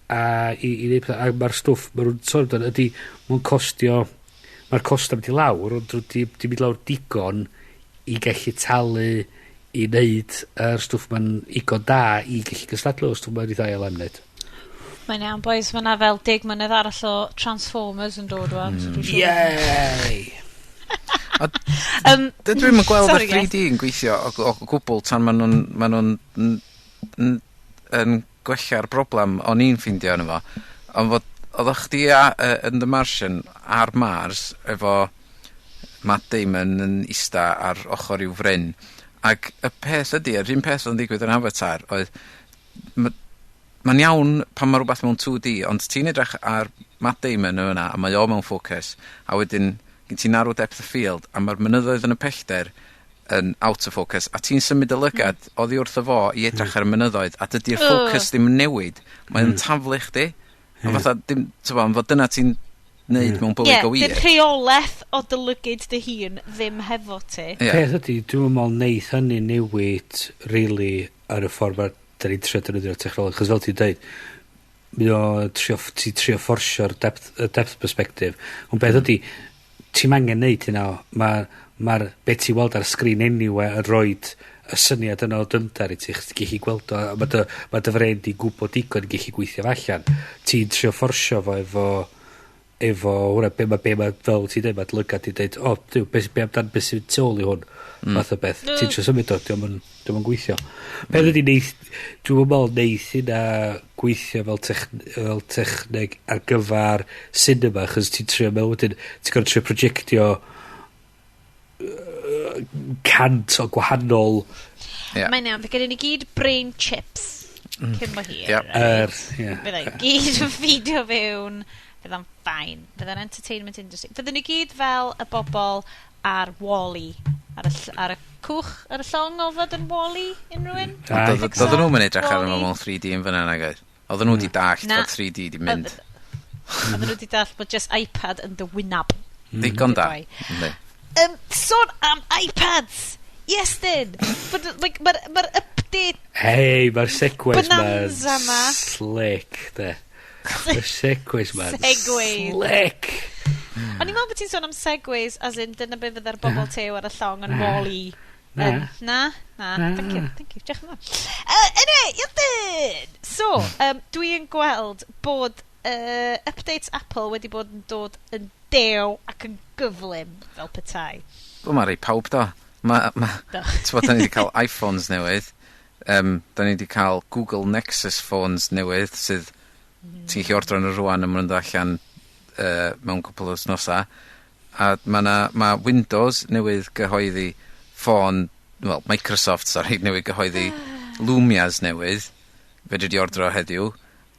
C: a i neud pethau, a mae'r stwff, ma nhw'n sôn amdano, ydy, mae'n costio, mae'r cost am mynd i lawr, ond nhw di mynd lawr digon i gallu talu i wneud yr stwff ma'n igon da i gallu gystadlu o'r stwff ma'n eitha ILM wneud.
A: Mae'n iawn, boys, mae yna fel 10 mlynedd arall o Transformers yn dod wan. So dwi'n siŵr.
C: Yay!
B: Dydw i'm yn gweld y
A: Sorry, yes.
B: 3D yn gweithio o gwbl tan maen nhw'n ma nhw'n yn gwella'r broblem o'n i'n ffeindio yn efo. Ond fod, oeddech chdi yn The Martian ar Mars efo Matt Damon yn ista ar ochr i'w fryn. Ac y peth ydy, yr un peth oedd yn digwydd yn Avatar oedd mae'n iawn pan mae rhywbeth mewn 2D, ond ti'n edrych ar Matt Damon yn yna, a mae o mewn focus, a wedyn gen ti narrow depth of field, a mae'r mynyddoedd yn y pellter yn out of focus, a ti'n symud y lygad oddi wrtho fo i edrych ar y mynyddoedd, a dydy'r focus ddim yn newid, mae'n taflu chdi. A fatha, dim, t'bo, fod dyna ti'n neud mewn bywyd
A: Ie,
B: go wir.
A: dy'r rheolaeth o dy lygid dy hun ddim hefo ti.
C: Peth ydy, dwi'n meddwl neith hynny newid, really, ar y ffordd mae da ni'n trio defnyddio'r technoleg. Chos fel ti'n dweud, mae o trio, ti trio fforsio'r depth, y depth perspective. Ond beth ydy, ti'n angen neud hynna, mae'r ma be ti weld ar sgrin anyway yn roid y syniad yna o dyfnder i ti, chos ti'n gallu gweld o, a ma dy fren di gwybod digon i gallu gweithio fo allan. Ti'n trio fforsio fo efo efo hwnna, be ma, fel ti'n dweud, mae lygad ti'n dweud, "O, oh, be amdan beth sy'n tu ôl i hwn?" Fath o beth. Ti'n trio symud o, dio'm yn gweithio. Peth ydi neith, dwi'n meddwl neith hynna gweithio fel techneg ar gyfer cinema, chos ti'n trio meddwl wedyn, ti'n gorfod trio projectio 100 o gwahanol.
A: Mae'n iawn, fe gyda ni gyd brain chips cyn bo hir.
B: Yep.
C: Er, ie.
A: Fydda i gyd yn feedio fewn. Fydda'n fine. Fydda'n entertainment industry. Fyddwn ni gyd fel y bobl ar Wall-E. Ar y cwch, ar y llong o fod yn Wall-E, unrhyw un?
C: Aye.
B: Doedden nhw'n mynd edrych ar
A: Wall-E.
B: yma mewn 3D yn fyna nag oedd? Oedden nhw wedi dallt
A: Na.
B: bod 3D di mynd.
A: Oedden nhw wedi dallt bod just iPad yn dy wynab.
B: Digon da.
A: Goodbye.
B: Yndi.
A: Sôn am iPads! Iestyn! But, like, mae'r ma update
C: Hei, mae'r segues ma'n
A: Bonanza ma.
C: slick, de. Mae'r segues ma'n
A: Segways.
C: slick.
A: O'n i'n meddwl bod ti'n sôn am segways, as in dyna be fydde'r bobl tew ar y llong yn
C: Na.
A: Wall-E.
C: Na.
A: Na? Na.
C: Na.
A: Thank you, thank you. Diolch yn fawr. Anyway, Iestyn! So, dwi yn gweld bod updates Apple wedi bod yn dod yn dew ac yn gyflym fel petai.
B: Wel, mae rei pawb do. Ma,
A: Do.
B: t'bod, da ni wedi cael iPhones newydd. Da ni wedi cael Google Nexus phones newydd sydd ti'n gallu ordro nhw rwan a maen nhw'n dod allan mewn cwpl o wythnosa. A mae na, ma Windows newydd gyhoeddi ffôn, well, Microsoft, sorry, newydd gyhoeddi Lumias newydd, fedri di ordro heddiw.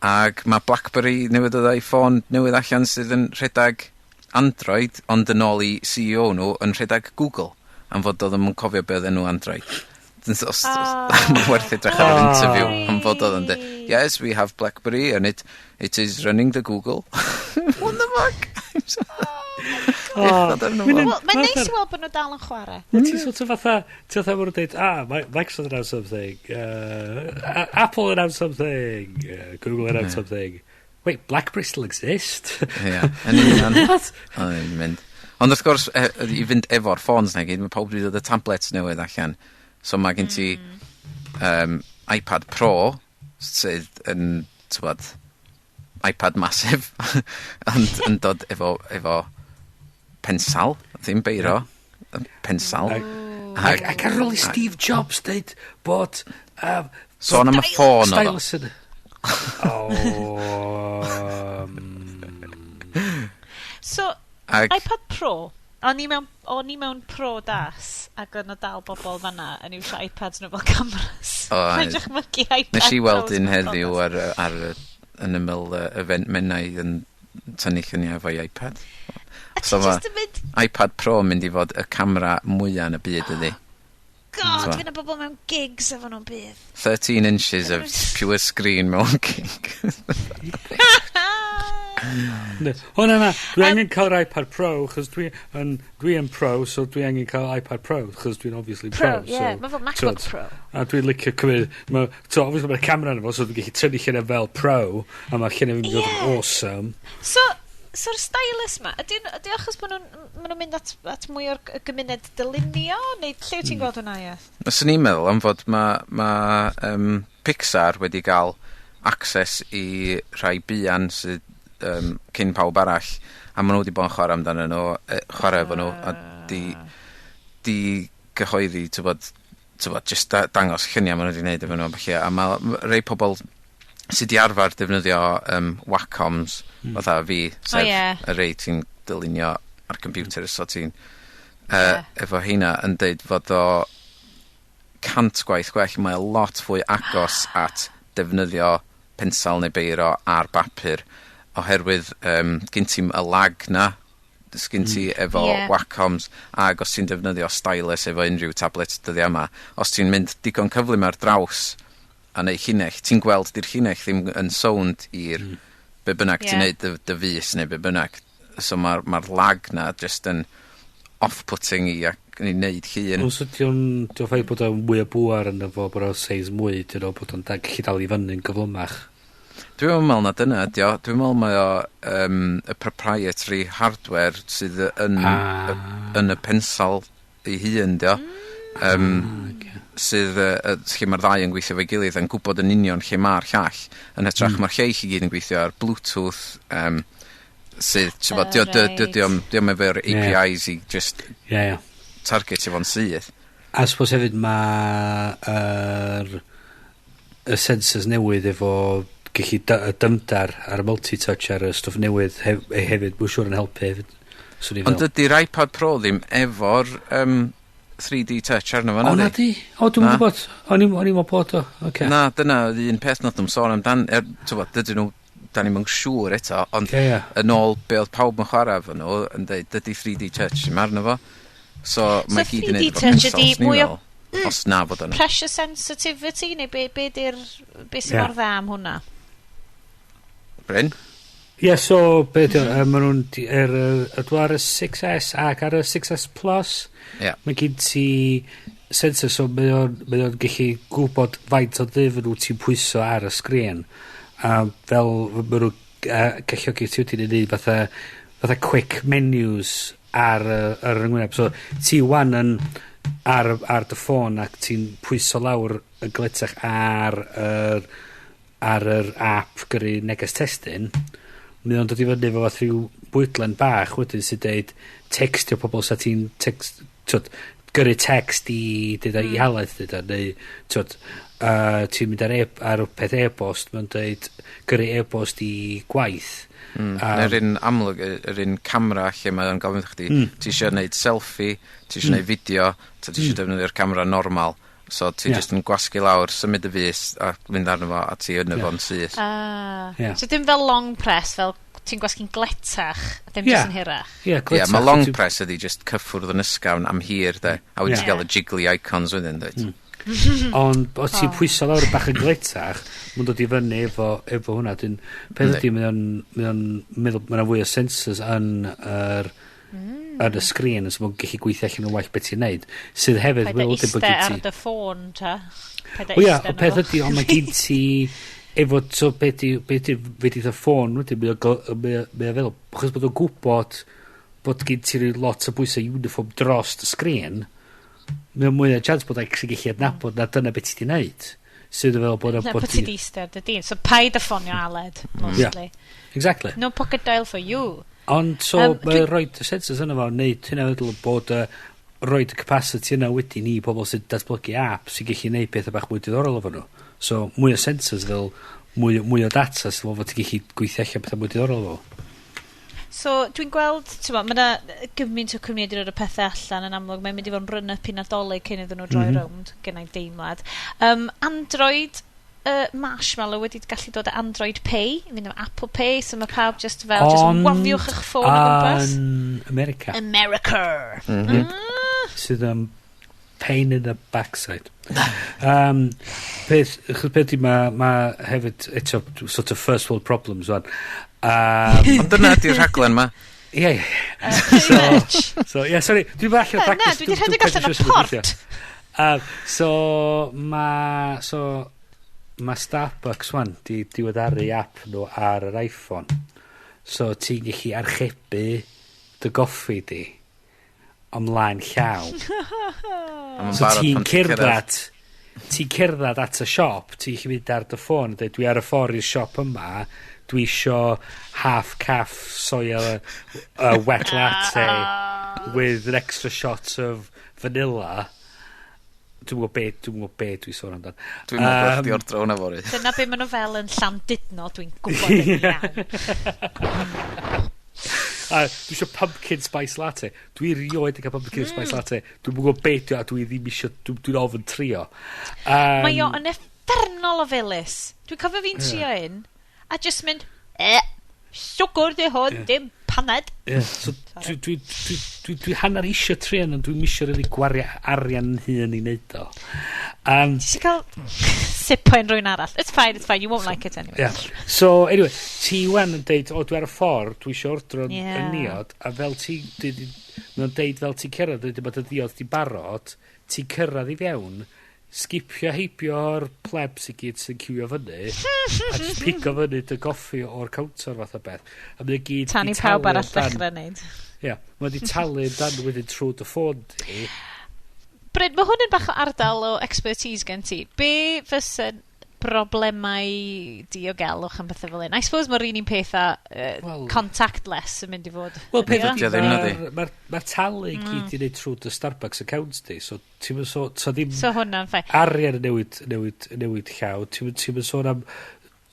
B: Ac mae BlackBerry newydd dod â'i ffôn newydd allan sydd yn rhedeg Android, ond yn ôl i CEO nhw yn rhedeg Google, am fod oedd yn cofio be oedd enw Android. Os,
A: Oh.
B: mae'n werth edrych ar yr interview am fod oedd yn dweud,
A: Sorry.
B: "Yes, we have BlackBerry and it is running the Google." What the fuck?
C: Oh,
B: Bechod arno fo.
A: Wel, mae'n neis i weld bod nhw dal yn chwarae.
C: Wel, ti'n sort of fatha, ti'n fatha maen nhw'n dweud, "Ah, Microsoft announced something, Apple announced something, Google announced something. Wait, BlackBerry still exist?"
B: Ie, yn union.
C: What?
B: Oedd e'n mynd. Ond wrth gwrs, i fynd efo'r ffôns na gyd, mae pawb wedi dod y tablets newydd allan. So mae gen ti iPad Pro, sydd yn, t'wod, iPad massive, ond yn dod efo pensal, ddim beiro, pensal.
C: Ac ar ôl i Steve Jobs dweud bod
B: Sôn am y ffôn oedd o.
C: stylus yn... Oh,
A: So, iPad Pro, o'n i mewn Pro das, ac o'n dal bobl fanna yn iwsio iPads nhw fel cameras.
B: O,
A: Mae'n dychmygu iPad
B: Nes i weld
A: Pros
B: un
A: mewn
B: heddiw
A: priodas.
B: ar yn ymyl event Menai yn tynnu lluniau efo'i iPad.
A: A ti
B: So ma'
A: just yn mynd,
B: iPad Pro yn mynd i fod y camera mwyaf yn y byd ydi.
A: God,
B: So-
A: fydd 'na bobl mewn gigs efo nhw'n bydd.
B: 13 inches of pure screen mewn gig.
C: O na na, dwi angen cael yr iPad Pro, chos dwi yn pro, so dwi angen cael iPad Pro, chos dwi'n obviously pro.
A: Pro, yeah,
C: so,
A: mae fel MacBook
C: t'wod,
A: Pro.
C: A dwi'n licio cymryd, ma, so obviously mae'r camera yna fo, so dwi'n gallu tynnu lluniau fel pro, a mae'r lluniau fi'n mynd i fod yn awesome.
A: So, so'r stylus ma, ydy achos bod nhw'n ma nhw'n mynd at mwy o'r gymuned dylunio, neu lle wyt ti'n gweld hwnna, ie?
B: Fyswn i'n meddwl am fod mae ma, Pixar wedi cael access i rhai buan sydd cyn pawb arall, a maen nhw wedi bod yn chwarae amdano nhw, chwarae efo nhw, a di gyhoeddi, ti'n bod, just dangos lluniau maen nhw wedi gwneud efo nhw, a ballu, a mae rei pobl sydd wedi arfer defnyddio Wacoms, fatha fi, sef y rei ti'n dylunio ar computer, so ti'n efo heina yn deud fod o 100 gwaith gwell, mae o lot fwy agos at defnyddio pensel neu beiro ar bapur, oherwydd gen ti'm y lag na sgyn ti efo Wacoms, ag os ti'n defnyddio stylus efo unrhyw tablet dyddia yma, os ti'n mynd digon cyflym ar draws a neud llinell, ti'n gweld di'r llinell ddim yn sownd i'r be bynnag ti'n neud dy fys neu be bynnag. So mae'r ma lag na just yn off-putting i ac i neud llun.
C: Os ydy o'n, di o'n ffaith bod o'n mwy o bwar yn efo, bod o'n seis mwy, dyn nhw bod o'n gallu dal i fyny'n gyflymach.
B: Dwi'n meddwl na dyna ydi o. Dwi'n meddwl mae o y proprietary hardware sydd yn, y, yn y pensal ei hun, di o. Sydd, lle mae'r ddau yn gweithio efo'i gilydd yn gwybod yn union lle mae'r llall. Yn hytrach mae'r lleill i gyd yn gweithio ar Bluetooth, Sydd, ti'n bod, dio efo'r APIs i just target fo'n syth.
C: A suppose hefyd mae y sensors newydd efo gallu y dymdar ar y multi-touch ar y stwff newydd hefyd, mae'n siŵr yn helpu hefyd.
B: Ond dydy'r iPad Pro ddim efo'r 3D touch arno fo,
C: na di? Di? O, dwi'n gwybod. O'n i'n meddwl bod o. Okay.
B: Na, dyna un peth nath nhw'n sôn amdan. T'wbod, dydyn nhw, da ni'm yn siŵr eto, ond yn ôl be oedd pawb yn chwarae efo nhw, yn dweud, dydy 3D touch ddim arno fo. So, mae gyd yn
A: 3D
B: neud efo
A: touch
B: pixels,
A: ydi
B: ni'n
A: mwy o
B: meddwl. Os na fod yna.
A: Pressure sensitivity, neu be sy'n mor dda am hwnna?
B: Bryn?
C: Ie, yeah, so, be di o, maen nhw'n, ydw ar y 6S ac ar y 6S Plus, mae gen ti sensor, so mae o'n gallu gwybod faint o ddyfn wyt ti'n pwyso ar y sgrin. A fel maen nhw'n galluogi ti wedyn i wneud fatha quick menus ar yr yngwyneb. So ti wan yn ar dy ffôn ac ti'n pwyso lawr y gletach ar yr app gyrru neges testun, mae o'n dod i fyny efo fath rhyw bwydlen bach wedyn sy'n deud textio pobl sa ti'n text, t'wod, gyrru text i deuda i Aled deuda, neu t'wod, ti'n mynd ar peth e-bost, mae'n deud gyrru e-bost i gwaith.
B: Yr un amlwg, yr un camera lle mae o'n gofyn chdi, ti eisiau gwneud selfie, ti eisiau gwneud fideo, ta ti eisiau defnyddio'r camera normal. So ti just yn gwasgu lawr, symud y fus a mynd arno fo a ti yn fo'n syth.
A: Ah. So dim fel long press, fel ti'n gwasgu'n gletach, a ddim just yn hirach.
C: Ie,
B: Ie,
C: gletach.
B: Mae long press ydi just cyffwrdd yn ysgafn am hir, de. A wedi ti gael y jiggly icons wedyn, dweud.
C: Ond os ti'n pwyso lawr bach yn gletach, mae'n dod i fyny efo hwnna. Dyn, peth ydy, mae o'n meddwl, mae'n fwy o sensors yn y sgrin, so mae'n gallu gweithio allan yn well beth ti'n neud. Sydd hefyd,
A: Paid a
C: fel wedyn bod
A: iste
C: gen
A: ar
C: ti
A: dy ffôn, ta. Paid a
C: O ia,
A: iste
C: o peth
A: arno fo.
C: ydy, ond mae gen ti efo, so beth di y ffôn wedyn, mae o feddwl, achos bod o'n gwybod bod gen ti ryw lot o bwysau uniform dros y sgrin, mae o'n mwy o chance bod o'n actually gallu adnabod na dyna beth ti di wneud. Sydd yn fel bod
A: Na, bod ti di iste ar dy din. So paid a ffonio Aled, mostly.
C: Exactly.
A: No pocket dial for you.
C: Ond so, mae rhoid y sensors yna fo, wneud hynna feddwl bod roed y capacity yna wedyn i pobl sy'n datblygu app sy'n gallu neud pethau bach mwy diddorol efo nhw. So, mwy o sensors fel mwy o data sy'n fel fod ti'n gallu gweithio allan pethau mwy diddorol efo.
A: So, dwi'n gweld, ti'n mo, mae yna gymaint o cwmnïau wedi rhoi y pethau allan yn amlwg. Mae'n mynd i fod yn run-up i Nadolig cyn iddyn nhw droi rownd, gennau deimlad. Android, Marshmallow wedi gallu dod â Android Pay, i fynd am Apple Pay, so mae pawb just fel, just
C: Ond
A: wafiwch eich ffôn o gwmpas.
C: Yn America,
A: America!
C: Sydd yn pain in the backside. Peth, achos peth ydi ma hefyd, eto, sort of first world problems wan.
B: Ond dyna ydi'r rhaglen ma.
C: Ie.
A: Pretty much.
C: So, ie, yeah, sorry, dwi'n bach allan o
A: Na,
C: practice.
A: dwi 'di rhedeg allan o port.
C: So, ma Starbucks wan di diweddaru app nhw ar yr iPhone. So, ti'n gallu archebu dy goffi di ymlaen llaw.
B: A ma'n
C: So
B: barod
C: ti'n
B: pan ti'n cyrraedd.
C: cerdded at y siop, ti'n gallu mynd ar dy ffôn a dweud, "Dwi ar y ffordd i'r siop yma, dwi isio half caff soya wet latte with an extra shot of vanilla." Dwi'n gwybod be dwi'n sôn amdan.
B: Dwi'n meddwl bod chdi ordro hwnna fory.
A: Dyna be maen nhw fel yn Llandudno, dwi'n gwybod yn iawn.
C: A dwi eisiau pumpkin spice latte. Dwi rioed yn cael pumpkin spice latte. Dwi'n gwybod be dwi a dwi ddim eisiau, dwi'n ofyn trio.
A: Mae o yn uffernol o felys. Dwi'n cofio fi'n trio un, a just mynd, "Siwgr di hwn, dim paned."
C: Yeah. So dwi hanner isio trio ond dwi'n isio really gwario arian yn hun i wneud o.
A: Ti eisiau cael sip o unrhyw un arall? It's fine, it's fine, you won't like it anyway.
C: Yeah. So, anyway, ti wan yn deud, "O, dwi ar y ffordd, dwi eisiau ordro y niod," a fel ti, mae'n deud fel ti'n cyrraedd, dweud bod y ddiod di barod, ti'n cyrraedd i fewn, skipio heibio'r plebs i gyd sy'n ciwio fyny, a just pigo fyny dy goffi o'r counter fath o beth. A mae'n gyd
A: Tan
C: di
A: i pawb
C: talu
A: arall
C: amdan
A: ddechrau wneud.
C: Ie, yeah, mae di talu amdan wedyn trwy dy ffôn di.
A: Bryn, mae hwn yn bach o ardal o expertise gen ti. Be fysa'n Broblemau diogelwch am bethau fel un. I suppose mae'r un peth â well, contactless yn mynd i fod.
C: Wel, peth ydi, mae'r ma talu i gyd i wneud trwy dy Starbucks account di, so ti'n mynd so, so ddim
A: So hwnna'n fine.
C: Arian yn newid llaw, ti'n mynd sôn am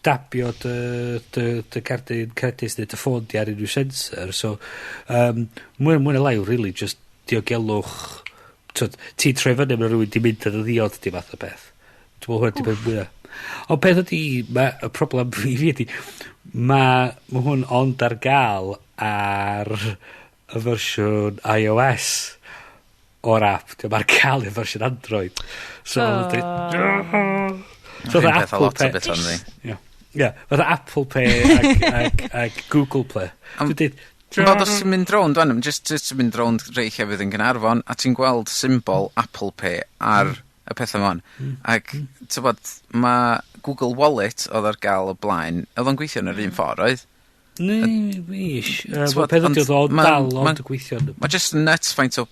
C: dabio dy cardyn credit neu dy ffôn di ar unrhyw sensor, so mwy na lai, really, just diogelwch, ti'n troi fyny, mae rhywun di mynd ar y ddiod di fath o beth. Dwi'n meddwl hwnna di peth mwyaf. Ond peth ydi, ma, y problem i fi ydi, ma hwn ond ar gael ar y fersiwn iOS o'r app. Dio'm ar gael i'r fersiwn Android. So, oh.
B: So fatha Apple lot o beth yndi.
C: Ie, fatha Apple Pay ac Google Play. Dwi'n dweud,
B: Ond os ti'n mynd rownd, wan, just mynd rownd rei llefydd yn Gaernarfon, a ti'n gweld symbol Apple Pay ar y pethau ma'n. Ac, ti'n bod, mae Google Wallet oedd ar gael o blaen, oedd o'n gweithio yn yr un ffordd, oedd?
C: Ne, wish. T'bod, Peth ydi, oedd o'n dal ond yn gweithio.
B: Mae just nuts faint o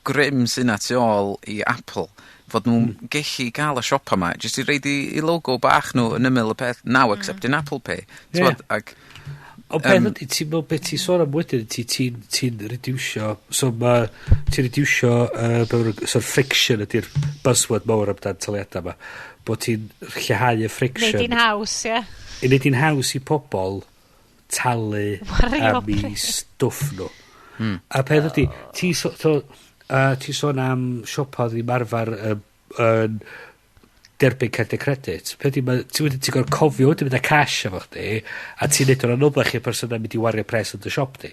B: grym sy'n na tu ôl i Apple fod nhw'n gellu gael y siopa yma, jyst i roid i logo bach nhw yn ymyl y peth, now accepting Apple Pay. Ti'n bod, ac
C: Ond peth ydi, ti'n meddwl beth ti'n sôn am wedyn, ti'n reducio, so ma, ti'n reducio, so friction ydy'r buzzword mawr amdan taliadau yma, bod ti'n lleihau y friction.
A: Neud hi'n haws, ie.
C: I wneud hi'n haws i pobl talu
A: Wario
C: am i
A: pres.
C: stwff nhw. A peth ydy, ti sôn am siopa ddim arfer yn derbyn cerdyn credit. Peth ydy, ti wedyn ti'n gorfod cofio wedyn mynd â cash efo chdi, a ti'n neud o'n anoddach i'r person yn mynd i wario pres yn dy siop di.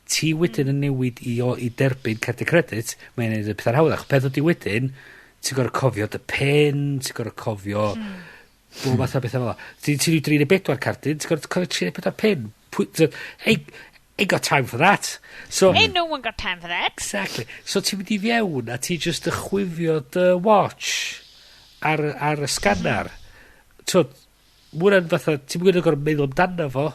C: Ti wedyn yn newid i derbyn cerdyn credit, mae'n neud y pethau'n hawddach. Peth ydy wedyn, ti'n gorfod cofio dy PIN, ti'n gorfod cofio bob math o bethau fel 'a. Ti'n rhyw 34 cardyn, ti'n gorfod cofio 34 PIN. Ain't got time for that. So,
A: Ain't no one got time for that.
C: Exactly. So ti'n mynd i fewn a ti just yn chwifio dy watch ar y scanner. So, ma' hwnna'n fatha, ti'n mynd i gorfod meddwl amdano fo.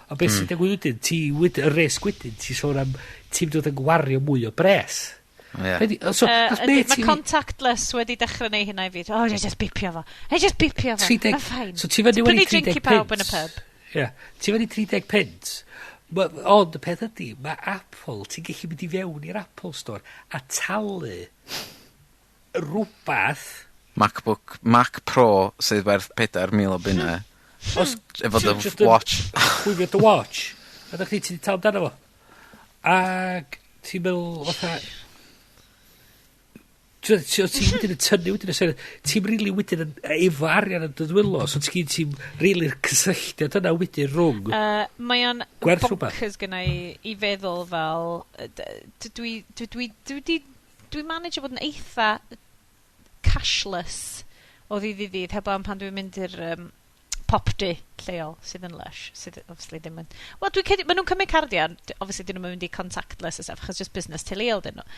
C: A beth sy'n digwydd wedyn, ti wedyn, y risg wedyn, ti'n sôn am, ti'n dod yn gwario mwy o bres. Be so, nath
A: Ydy,
C: mate
A: mae
C: i fi-
A: contactless wedi dechrau neud hynna i fi. Oh, I just bipio fo. I just bipio fo.
C: 30
A: Mae'n fine.
C: So ti fyny
A: Prynu
C: wedi
A: drink
C: 30
A: i pawb yn y
C: punt.
A: pub.
C: Ie. Ti fyny 30 punt. Ond y peth ydy, mae Apple, ti'n gallu mynd i fewn i'r Apple Store a talu rhywbeth
B: MacBook, Mac Pro sydd werth 4,000 o bunnau.
C: Os
B: Efo dy
C: jyst yn
B: watch.
C: Chwifio dy watch. A ddech chi ti 'di talu amdano fo. Ac ti'n meddwl fatha... Ti'n wedyn yn tynnu wedyn yn sôn, ti'n rili wedyn yn efo arian yn dy ddwylo, so ti'n ti'n rili'r cysylltiad yna wedyn rhwng.
A: Mae o'n
C: Gwerth rhywbeth.
A: bonkers gynna i feddwl fel dwi manage o fod yn eitha cashless o ddydd i ddydd heblaw am pan dwi'n mynd i'r popty lleol sydd yn lush, sydd obviously ddim yn, wel, dwi'n credu maen nhw'n cymryd cardiau, obviously dyn nhw'n mynd i contactless a stuff achos just business teuluol dyn nhw,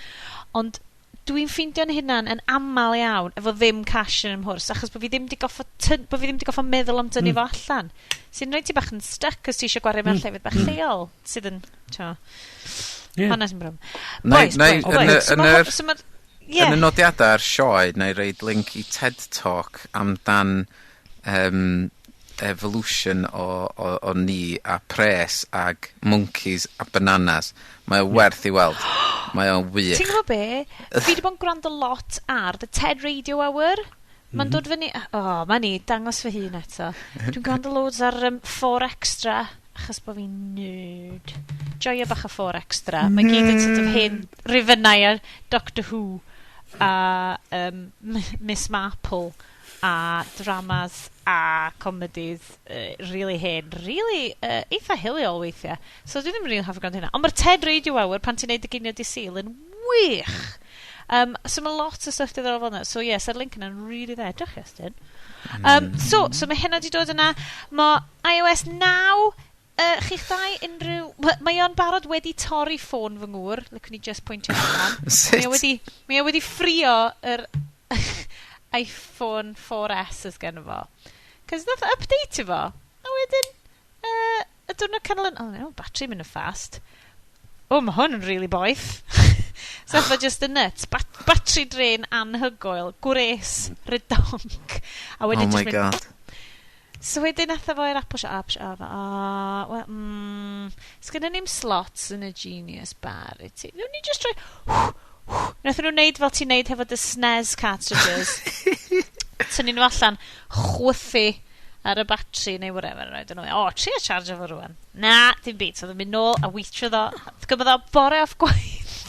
A: ond dwi'n ffeindio'n hunan yn aml iawn efo ddim cash yn 'y mhwrs achos bod fi ddim 'di goffo meddwl am dynnu fo allan sy'n rhaid ti bach yn stuck cos ti eisiau gwario mewn llefydd bach lleol sydd yn t'mo, hwnna sy'n broblem. Boys, boys, boys. So
B: Yn y nodiadau ar sioe, na i roid link i TED Talk amdan evolution o ni a pres ag monkeys a bananas. Mae o werth i weld. Mae o'n wych.
A: Ti'n gwybod be? Fi wedi bod yn gwrando lot ar The TED Radio Hour. Mae'n dod fyny. Oh, mae'n ni, dangos fy hun eto. Dwi'n gwrando loads ar 4 Extra, achos bod fi'n nerd. Joio bach o 4 Extra. Mae gyd yn sort of hen rifynnau ar Doctor Who a Miss Marple a dramas a comedies really hen, really eitha hiliol weithiau. So dwi ddim yn really hoffi gwrando hynna. Ond mae'r TED Radio Hour pan ti'n neud y ginio dydd Sul yn wych. So mae lot o stuff diddorol fel yna. So yes, yr link yna'n really dda. Diolch, Iestyn. So mae hynna di dod yna. Mae iOS 9, chi'ch dau unrhyw. Mae o'n barod wedi torri ffôn fy ngŵr. Licwn i just pwyntio allan.
B: Sut?
A: Mae o wedi ffrio yr iPhone 4S ys gen fo. Cos nath o update fo. A wedyn, y diwrnod canol yn... Oh, no, battery mynd yn fast. Oh, mae hwn yn really boeth. So nath o just yn nuts. Battery drain anhygoel. Gwres, redonk. A wedyn
B: Oh my
A: just mynd
B: God.
A: So wedyn nath o fo i'r Apple Shop, Apple Shop, oh, well, sgynna ni'm slots yn y Genius Bar i ti. Newn ni just rhoi, nath nhw wneud fel ti'n neud hefo dy SNES cartridges. Tynnu nhw allan, chwythu ar y batri neu whatever. I don't know. O, trio charge fo rwan. Na, dim byd. So oedd yn mynd nôl a weithio ddo. Gymryd o bore off gwaith.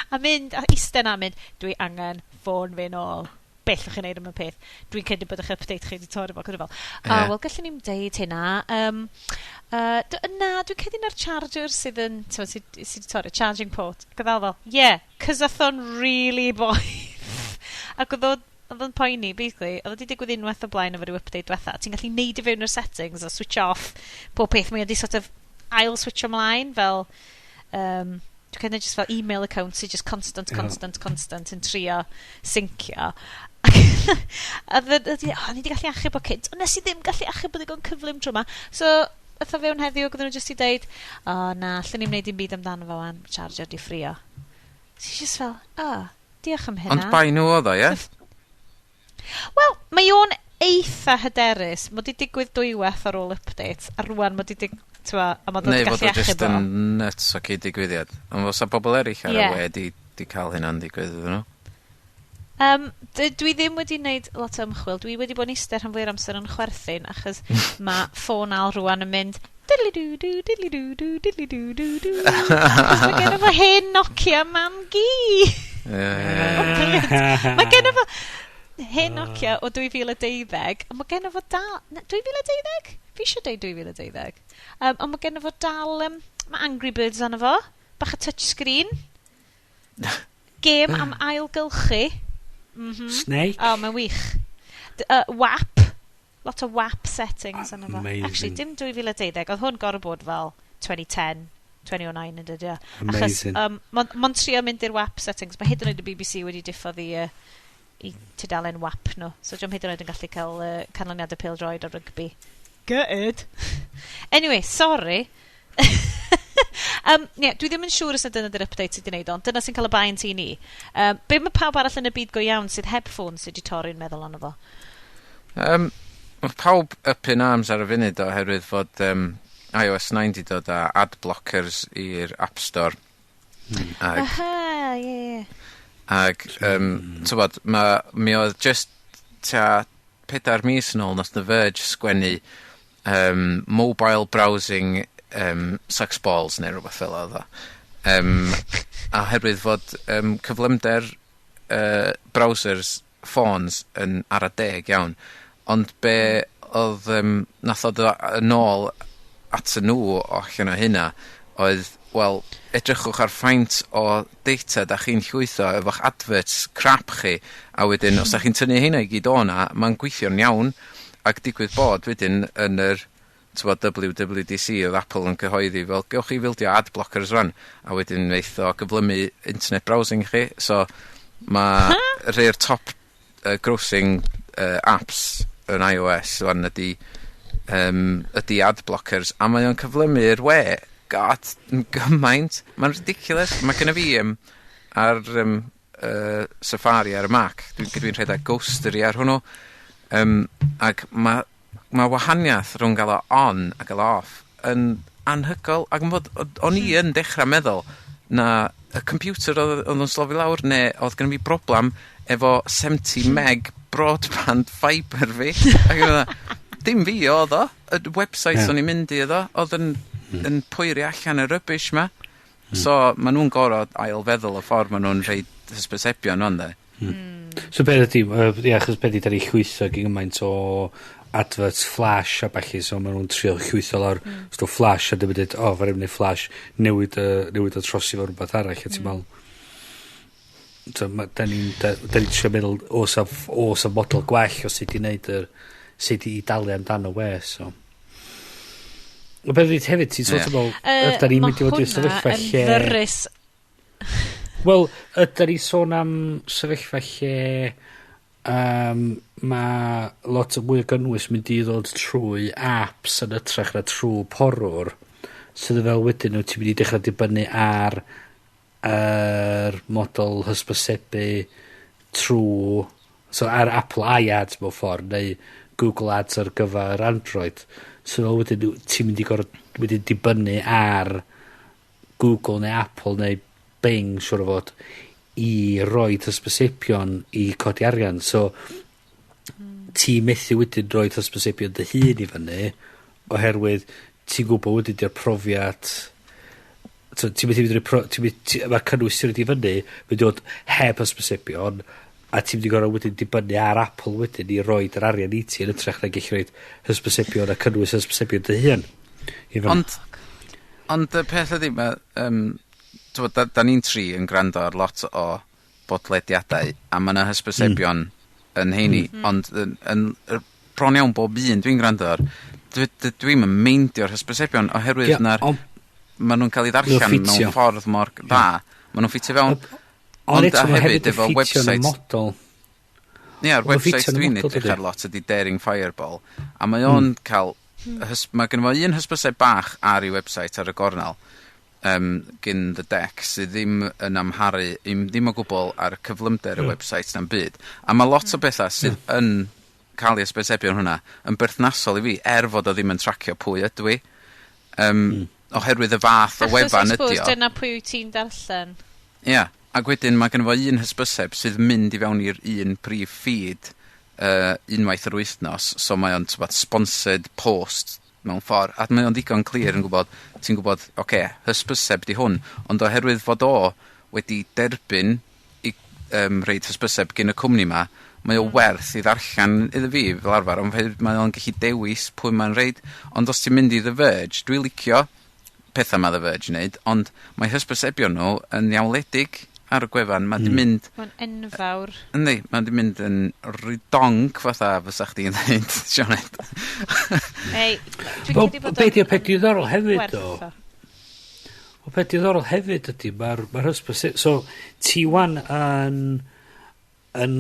A: A mynd, a iste na mynd, "Dwi angen ffôn fi nôl. Beth ydych chi'n neud am y peth? Dwi'n credu bod eich update chi wedi torri fo." Gyda fel, "O, wel, gallwn ni'm deud hynna. Na, dwi'n credu na'r charger sydd yn, t'mod, sydd wedi torri, charging port." Ac oedd fel, "Yeah, cos oedd o'n really boeth." Ac oedd o'n poeni, basically, oedd o wedi digwydd unwaith o blaen efo ryw update diwetha. Ti'n gallu neud i fewn o'r settings a switch off pob peth. Mae o wedi sort of ail switch ymlaen fel, dwi'n credu just fel email account sydd just constant, constant, constant yn trio syncio. A oh, ni wedi gallu achub o cynt, ond nes i ddim gallu achub o ddigon cyflym tro 'ma. So, ath o fewn heddiw ac oedden nhw jyst i deud, "O oh, na, allan ni'n wneud dim byd amdano fo wan, charger di ffrio." So just fel, "Oh, diolch am hynna."
B: Ond bai nhw oedd o, ie?
A: Wel, mae o'n eitha hyderus. Mae wedi digwydd dwywaith ar ôl update, a rwan mae wedi dig... T'mo, a mae
B: Neu
A: wedi
B: fod
A: gallu
B: o just
A: achub o.
B: yn nuts o cyd digwyddiad. Ond fysa bobl eraill ar y we di cael hynna'n digwydd iddyn nhw.
A: Dwi ddim wedi wneud lot o ymchwil. Dwi wedi bod yn eistedd rhan fwy'r amser yn chwerthin achos mae ffôn Al rwan yn mynd diddly-doo-doo, diddly-doo-doo, diddly-doo-doo-doo. Achos mae gen fo hen Nokia mam gi.
B: Ie.
A: Mae gen fo hen Nokia o 2012, ond mae gen fo dal... Na, 2012? Fi eisiau deud 2012. Ond mae gen fo dal... Mae Angry Birds arno fo. Bach o touchscreen. Game am ailgylchu.
C: Snake?
A: O, oh, mae'n wych. WAP. Lot o WAP settings arno fo.
C: Amazing.
A: Actually, dim 2012. Oedd hwn gorfod bod fel 2010, 2009 yn dydi o. Achos
C: Amazing.
A: Ma'n trio mynd i'r WAP settings. Mae hyd yn oed y BBC wedi diffodd i tudalen WAP nhw. So diolch hyd yn oed yn gallu cael canlyniadau pêl-droed o rygbi. Gutted. Anyway, sorry. Yeah, dwi ddim yn siŵr os na dyna 'di'r update sydd wedi gwneud, ond dyna sy'n cael y bai yn tŷ ni. Be mae pawb arall yn y byd go iawn sydd heb ffôn sydd wedi torri'n meddwl arno fo?
B: Mae pawb up in arms ar y funud oherwydd fod iOS 9 di dod â ad blockers i'r App Store. Ag,
A: Aha, ie.
B: ag t'wbod, mi oedd just tua 4 mis yn ôl nath The Verge sgwennu "mobile browsing sucks balls" neu rhywbeth fel oedd o. A oherwydd fod cyflymder browsers ffôns yn ara deg iawn. Ond be oedd nath o ddod yn ôl at y nhw o allan o hynna oedd, wel, edrychwch ar faint o data da chi'n llwytho efo'ch adverts crap chi, a wedyn os da chi'n tynnu hynna i gyd o na, mae'n gweithio'n iawn, ac digwydd bod wedyn yn yr t'mod WWDC oedd Apple yn cyhoeddi fel gewch chi fildio ad blockers rwan, a wedyn wneith o gyflymu internet browsing chi, so mae rhai'r top grossing apps yn iOS rwan ydy ad blockers, a mae o'n cyflymu'r we, god, yn gymaint. Mae'n ridiculous. Mae genna fi ar Safari ar y Mac, dwi'n rhedeg Ghostery ar hwnnw, ac mae wahaniaeth rhwng gael o on a gael o off yn anhygoel, ac yn fod, o'n i yn dechrau meddwl na y computer oedd yn slofi lawr, neu oedd gen i fi broblem efo 70 meg broadband fiber fi. Ac o'n i fatha, dim fi oedd o, y website o'n i'n mynd i oedd o, oedd yn poeri allan y rubbish ma. So, ma nhw'n gorfod ail feddwl y ffordd ma nhw'n rhoi hysbysebion o'n de.
C: So beth ydi, ie, achos beth ydi, da ni llwytho gyn gymaint o adverts flash a ballu, so maen nhw'n trio llwytho lawr stwff flash a dim yn dweud, "O, oh, fa'r wneud flash, newid y trosi fo rhywbeth arall," a ti'n meddwl, so, da ni'n trio meddwl, oes a model gwell o sut i wneud yr, sut i dalu amdano we, so. O beth ydi hefyd, ti'n sort of meddwl, ydan ni'n
A: Ma'
C: mynd i fod i'r
A: hwnna
C: sefyllfa
A: yn
C: lle
A: ddyrus.
C: Wel, ydyn ni sôn am sefyllfa lle mae lot o mwy o gynnwys mynd i ddod trwy apps yn ytrach na trwy porwr, sydd fel wedyn wyt ti'n mynd i dechrau dibynnu ar yr model hysbysebu trwy, so ar Apple iAds mewn ffordd, neu Google Ads ar gyfer Android. So fel wedyn ti'n mynd i gorfod wedyn dibynnu ar Google neu Apple neu Bing, siŵr o fod, i roi hysbysebion i codi arian. So ti methu wedyn rhoi hysbysebion dy hun i fyny oherwydd ti'n gwybod wedyn di'r profiad, so, ti'n methu mynd i roi ti'n mae'r cynnwys sy'n rhaid i fyny mynd i fod heb hysbysebion a ti'n mynd i gorfod wedyn dibynnu ar Apple wedyn i roid yr arian i ti yn hytrach na gallu roid hysbysebion a cynnwys hysbysebion dy hun i fyny.
B: Ond y peth ydy, mae, t'mod, da ni'n tri yn gwrando ar lot o bodlediadau, a mae yna hysbysebion yn heini, ond yn bron iawn bob un dwi'n gwrando ar, dwi'm yn meindio'r hysbysebion oherwydd na'r, maen nhw'n cael ei ddarllen mewn
C: ffitio.
B: ffordd mor dda. Maen nhw'n ffitio fewn.
C: Ond
B: Ond
C: eto,
B: a
C: mae
B: hefyd
C: hefyd yn
B: efo
C: ffitio yn y
B: website
C: model.
B: Ie, ar
C: Ma'n
B: website
C: ffitio yn y
B: dwi'n
C: model,
B: edrych
C: dydi?
B: ar lot ydy Daring Fireball, a mae o'n cael, mae gen fo un hysbyseb bach ar ei website ar y gornel, gyn The Deck, sydd ddim yn amharu, ddim o gwbl ar cyflymder y website na'n byd. A mae lot o bethau sydd yn cael ei hysbysebion hwnna yn berthnasol i fi, er fod o ddim yn tracio pwy ydw i. Oherwydd y fath o
A: Achos,
B: wefan
A: I
B: ydi
A: suppose,
B: o.
A: dyna pwy wyt ti'n darllen.
B: Ia, yeah, ac wedyn mae gen fo un hysbyseb sydd mynd i fewn i'r un prif feed unwaith yr wythnos, so mae o'n, t'bod, sponsored post mewn ffordd, a mae o'n ddigon clir yn gwybod, ti'n gwybod, oce, okay, hysbyseb di hwn, ond oherwydd fod o wedi derbyn i reid hysbyseb gyn y cwmni ma, mae o werth i ddarllen iddo fi fel arfer, ond hefyd mae o'n gallu dewis pwy mae'n reid, ond os ti'n mynd i The Verge, dwi'n licio pethau mae The Verge yn neud, ond mae hysbysebion nhw yn ddiawledig ar y gwefan. Mae di mynd,
A: Mae'n enfawr.
B: yndi, mae di mynd yn ridonk fatha fysa chdi'n dweud, Sioned.
A: Ei, dwi'n
C: Wel,
A: credu bod
C: be
A: o'n
C: di'r peth diddorol hefyd,
A: werth
C: o?
A: o.
C: O, peth diddorol hefyd ydy, mae'r ma hysbys. So, ti wan yn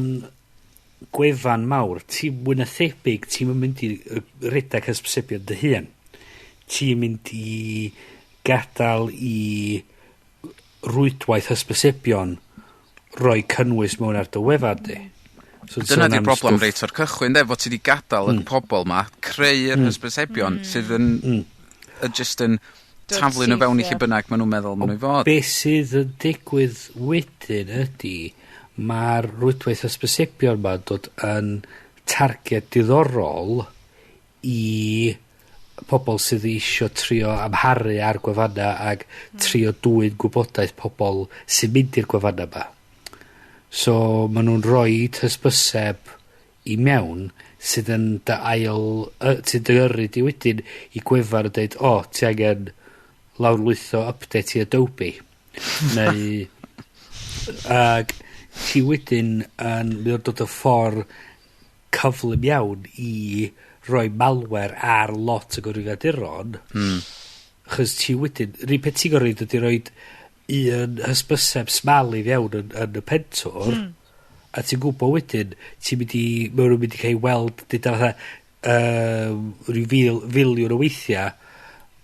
C: gwefan mawr, ti mwy na thebyg, ti'n mynd i redag hysbysebion dy hun. Ti'n mynd i gadael i rwydwaith hysbysebion roi cynnwys mewn ar dy wefan di. So,
B: Dyna
C: sôn
B: di'r
C: am
B: broblem
C: stwff
B: reit o'r cychwyn, de, fod ti wedi gadael y pobol ma creu'r hysbysebion sydd yn just yn
A: Dod
B: taflu nhw
A: syth,
B: fewn i
A: ie.
B: lle bynnag maen nhw'n meddwl maen nhw i fod.
C: Be sydd yn digwydd wedyn ydy mae'r rwydwaith hysbysebion ma'n dod yn targed diddorol i pobl sydd eisio trio amharu ar gwefanna ac trio dwyn gwybodaeth pobl sy'n mynd i'r gwefanna ma. So maen nhw'n rhoi hysbyseb i mewn sydd yn dy ail, sydd dy yrru di wedyn i gwefan a dweud, "O, ti angen lawrlwytho update i Adobe." Neu, ag ti wedyn yn mynd o'n dod o ffordd cyflym iawn i roi malware ar lot o gyfrifiaduron. Chos ti wedyn, yr un peth ti'n gorfod ydy roid un hysbyseb smalu fewn yn y pentwr, a ti'n gwybod wedyn, ti'n mynd i, mae nhw'n mynd i cael ei weld, dyda fatha, rhyw filiwn o weithiau,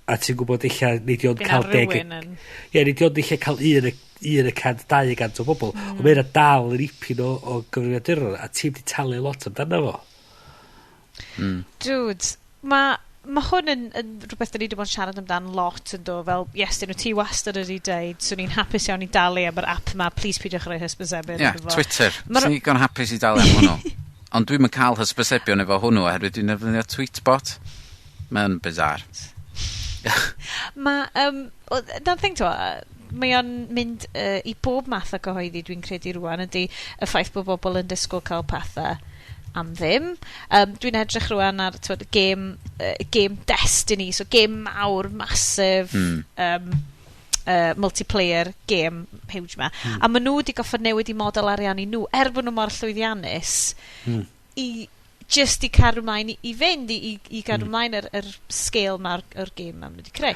C: a ti'n gwybod ella nid i ond
A: Bydd
C: cael
A: 'na
C: 10
A: rywun yn
C: Ie, nid i ond ella cael 1%, 200 o bobl. Ond mae yna dal yn ipyn o gyfrifiaduron, a ti'n mynd i talu lot amdano fo.
A: Dude, mae ma hwn yn rhywbeth da ni wedi bod yn siarad amdan lot yn do, fel, yes, dyn nhw ti wastad wedi deud, swn i'n hapus iawn i dalu am yr app ma, please peidiwch rhoi hysbysebion
B: Ie,
A: iddo fo.
B: Twitter. Swn i'n digon hapus i dalu am hwnnw. Ond dwi'm yn cael hysbysebion efo hwnnw oherwydd dwi'n defnyddio Tweetbot. Mae'n bizarre.
A: Mae, na'r thing to, mae o'n mynd i bob math o gyhoeddi dwi'n credu rwan ydy y ffaith bod bobl yn disgwyl cael pethau am ddim. Dwi'n edrych rwan ar, t'wod, game Destiny, so game mawr, massive, multiplayer game huge ma. A maen nhw wedi goffod newid i model ariannu nhw, er bod nhw mor llwyddiannus, i just i cadw ymlaen i fynd, i gadw ymlaen yr scale ma'r yr game ma maen nhw wedi creu.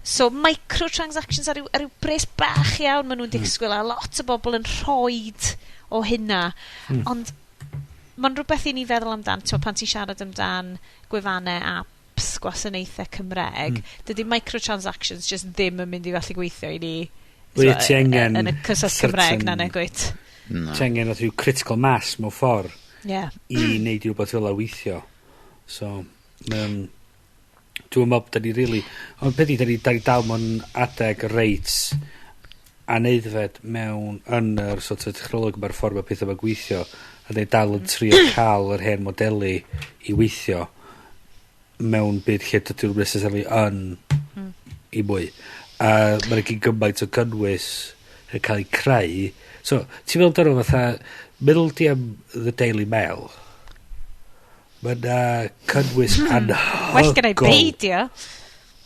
A: So microtransactions ar ryw bres bach iawn maen nhw'n disgwyl a lot o bobl yn rhoid o hynna. Ond mae'n rhywbeth i ni feddwl amdan, t'mo, pan ti'n siarad amdan gwefannau, apps, gwasanaethau Cymreg, dydy microtransactions just ddim yn mynd i felly gweithio i ni
C: Wel,
A: t'mo,
C: ti angen
A: yn y cyswllt Cymreg na nagwyt.
B: No.
C: Ti angen rhyw critical mass mewn ffordd i wneud i rhywbeth fel 'a weithio. So, mae'n... Dwi'n meddwl bod ni really... Ond beth i, da ni dal mewn adeg reit aneddfed mewn yn yr sort of technoleg, mae'r ffordd mae pethau mae'n gweithio, a da ni dal yn trio cael yr hen modelu i weithio mewn byd lle dydyn nhw'n necessarily yn i mwy. A mae'n gyn gymaint o gynnwys yn cael ei creu. So, ti'n meddwl amdano fatha, meddwl di am The Daily Mail. Mae yna cynnwys anhygoel
A: Well gen i beidio.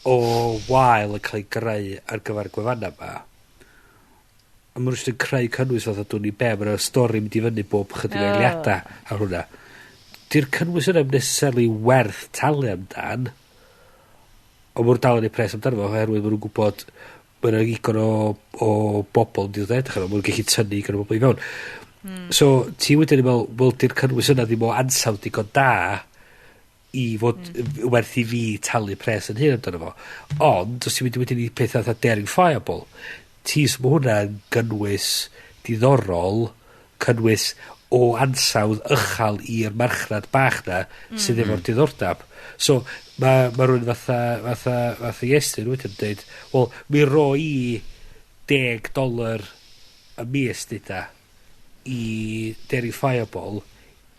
C: o wael yn cael ei greu ar gyfer gwefanna yma. A maen nhw jyst yn creu cynnwys fatha dwn i be, mae'n stori mynd i fyny bob chydig o eiliadau ar hwnna. Di'r cynnwys yna ddim necessarily werth talu amdan, ond maen nhw'n dal yn ei pres amdano fo, oherwydd maen nhw'n gwybod mae yna igon o bobl yn dod edrych arno, maen nhw'n gallu tynnu igon o bobl i fewn. So, ti wedyn yn meddwl, wel, di'r cynnwys yna ddim o ansawdd digon da i fod werth i fi talu pres yn hyn amdano fo. Ond, os ti'n mynd wedyn i pethau fatha Daring Fireball, ti mae hwnna'n gynnwys diddorol, cynnwys o ansawdd uchel i'r marchnad bach na sydd efo'r diddordab. So, mae rhywun fatha Iestyn wedyn yn dweud, wel, mi ro i $10 y mis dyda i Daring Fireball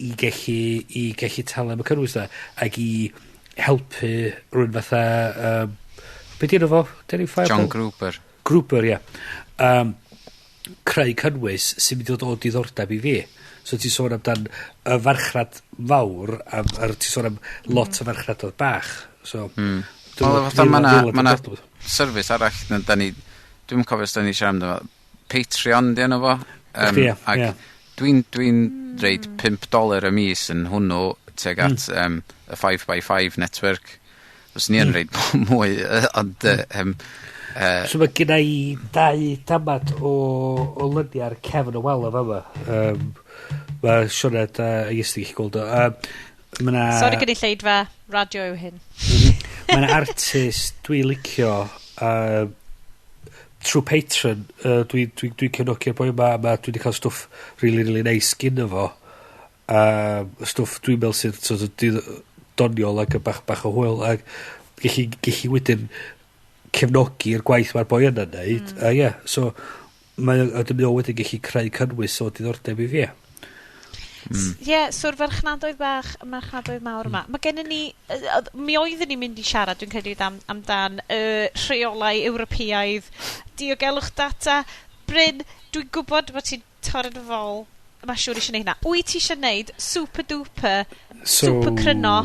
C: i gallu talu am y cynnwys na ac i helpu rhywun fatha be di enw fo? Daring Fireball?
B: John Gruber.
C: Gruber, ie. Creu cynnwys sy'n mynd i ddod o diddordeb i fi. So ti'n sôn amdan y farchnad fawr, a ti'n sôn am lot o farchnadoedd bach. So,
B: Wel, fatha ma' 'na service arall na da ni, dwi'n cofio os da ni siarad amdano fo, Patreon di enw fo.
C: Chdi, ie,
B: Ac dwi'n reid $5 y mis yn hwnnw tuag at y 5x5 network. Os ni yn reid mwy, ond
C: So mae gen i dau damad o lyniau ar cefn y wal o fama. Mae Sioned a Iestyn gallu gweld o. Ma' 'na
A: Sori gynulleidfa, radio yw hyn.
C: Mae 'na artist dwi'n licio trwy Patreon, dwi cefnogi'r boi yma, a dwi wedi cael stwff really, really nice gynno fo. Stwff dwi'n meddwl sydd sort of doniol ac yn bach o hwyl ac gallu wedyn cefnogi'r gwaith mae'r boi yna'n neud. Yeah, so mae o dwi'n meddwl wedyn gallu creu cynnwys o diddordeb i fi.
A: Ie, yeah, so'r farchnadoedd bach, y marchnadoedd mawr yma. Mae gennym ni, mi oeddwn ni'n mynd i siarad, dwi'n credu, amdan rheolau Ewropeaidd, diogelwch data. Bryn, dwi'n gwybod bod ti'n torri'n y fol. Mae siŵr eisiau neud hynna. Wyt ti eisiau neud super duper,
C: So,
A: super cryno,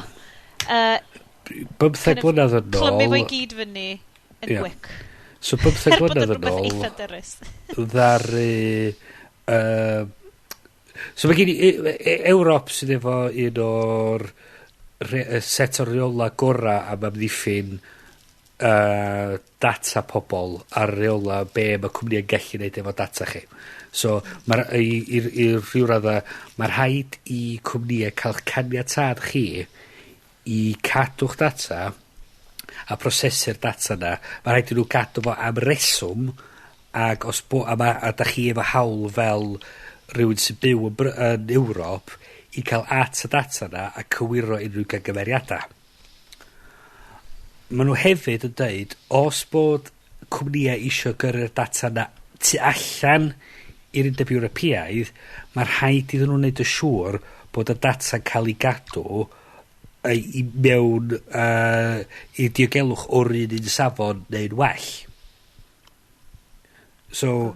C: 15
A: kind of
C: blynedd yn
A: clymu fo i
C: ôl,
A: gyd fyny yn gwic.
C: So 15
A: Er bod yn
C: blynedd yn
A: rhywbeth
C: ôl,
A: eitha dyrys.
C: ddaru... So mae gen i Ewrop sydd efo un o'r set o reola gora am amddiffyn data pobol a'r reola be mae cwmniau'n gallu neud efo data chi. So, mae'r i ryw radda, mae rhaid i cwmnïau cael caniatâd chi i cadw'ch data a prosesu'r data na. Mae rhaid i nhw gadw fo am reswm ac os bo, a da chi efo hawl fel rhywun sy'n byw yn Ewrop i cael at y data na a cywiro unrhyw gangymeriadau. Maen nhw hefyd yn deud, os bod cwmnïau isio gyrru'r data na tu allan i'r Undeb Ewropeaidd, mae rhaid iddyn nhw wneud y siŵr bod y data'n cael ei gadw i mewn i diogelwch o'r un safon neu'n well. So,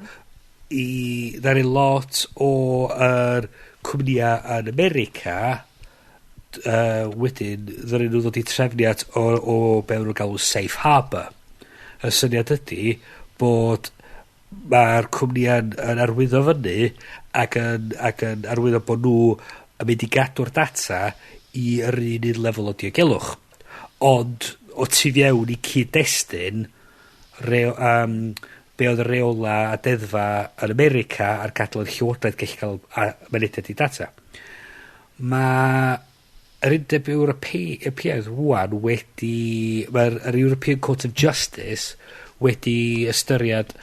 C: i ddaru lot o yr cwmnïau yn America wedyn ddaru nhw ddod i trefniad o be maen nhw'n galw safe harbour. Y syniad ydy bod mae'r cwmnïau'n yn arwyddo fyny ac yn arwyddo bod nhw yn mynd i gadw'r data i yr un lefel o diogelwch. Ond o tu fewn i cyd-destun be oedd y reola a deddfa yn America ar gadael i'r llywodraeth gallu cael mynediad i data. Mae yr Undeb Ewropeaidd rwan wedi... Mae'r yr European Court of Justice wedi ystyried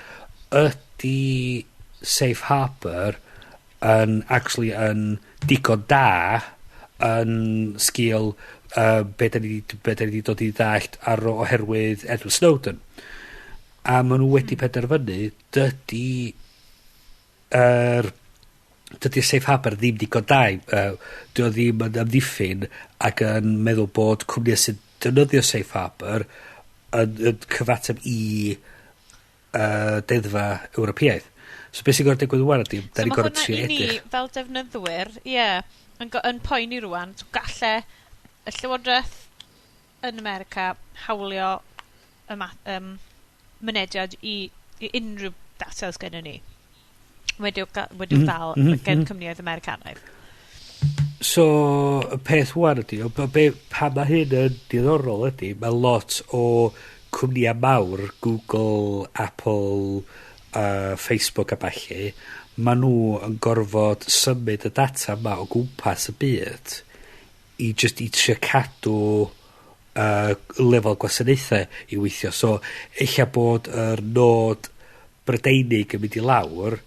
C: ydy Safe Harbour yn actually yn digon da yn sgil Be da ni wedi dod i ddallt ar oherwydd Edward Snowden. A maen nhw wedi penderfynu dydy'r safe harbour ddim digon da. Dy o ddim yn amddiffyn ac yn meddwl bod cwmnïau sy'n defnyddio safe harbour yn cyfateb i deddfa Ewropeaidd. So beth sy'n gorfod digwydd rwan ydy, da ni'n gorfod trio edrych.
A: Ni, fel defnyddwyr, ie, yeah, yn poeni rwan, so galle y Llywodraeth yn America hawlio mynediad i unrhyw data os gennym ni. Wedi ddal gen cwmnïoedd Americanaidd.
C: So, y peth wan ydy, pa mae hyn yn diddorol ydy, mae lot o cwmnïau mawr, Google, Apple, Facebook a ballu, ma nhw yn gorfod symud y data yma o gwmpas y byd i just i trio cadw lefel gwasanaethau i weithio. So, ella bod yr nod Brydeinig yn mynd i lawr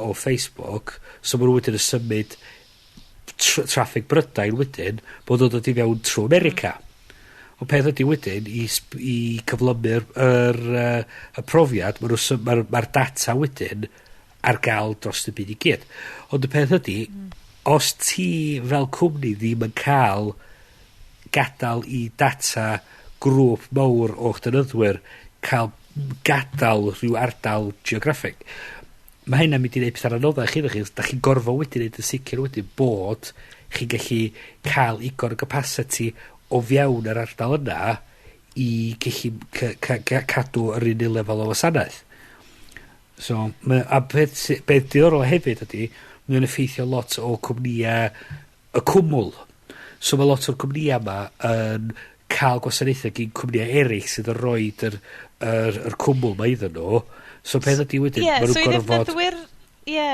C: o Facebook, so ma nhw wedyn yn symud traffic Brydain wedyn, bod o'n dod i fewn trwy America. Ond peth ydy wedyn, i cyflymu'r y profiad, mae'r data wedyn ar gael dros y byd i gyd. Ond y peth ydy, os ti fel cwmni ddim yn cael gadael i data grŵp mawr o'ch defnyddwyr cael gadael rhyw ardal geograffig, mae hynna'n mynd i wneud pethau anoddach iddo chi. Da chi'n gorfod wedyn wneud yn sicr wedyn bod chi'n gallu cael igon o capacity o fewn yr ardal yna i gallu cadw yr un lefel o wasanaeth. So, a beth diddorol hefyd ydy, mae'n effeithio lot o cwmnïau y cwmwl. So mae lot o'r cwmnïau yma yn cael gwasanaethau gyn cwmnïau eraill sydd yn rhoi yr cwmwl ma iddyn nhw. So peth ydy wedyn,
A: yeah, maen nhw'n gorfod. So i ddefnyddwyr, ie.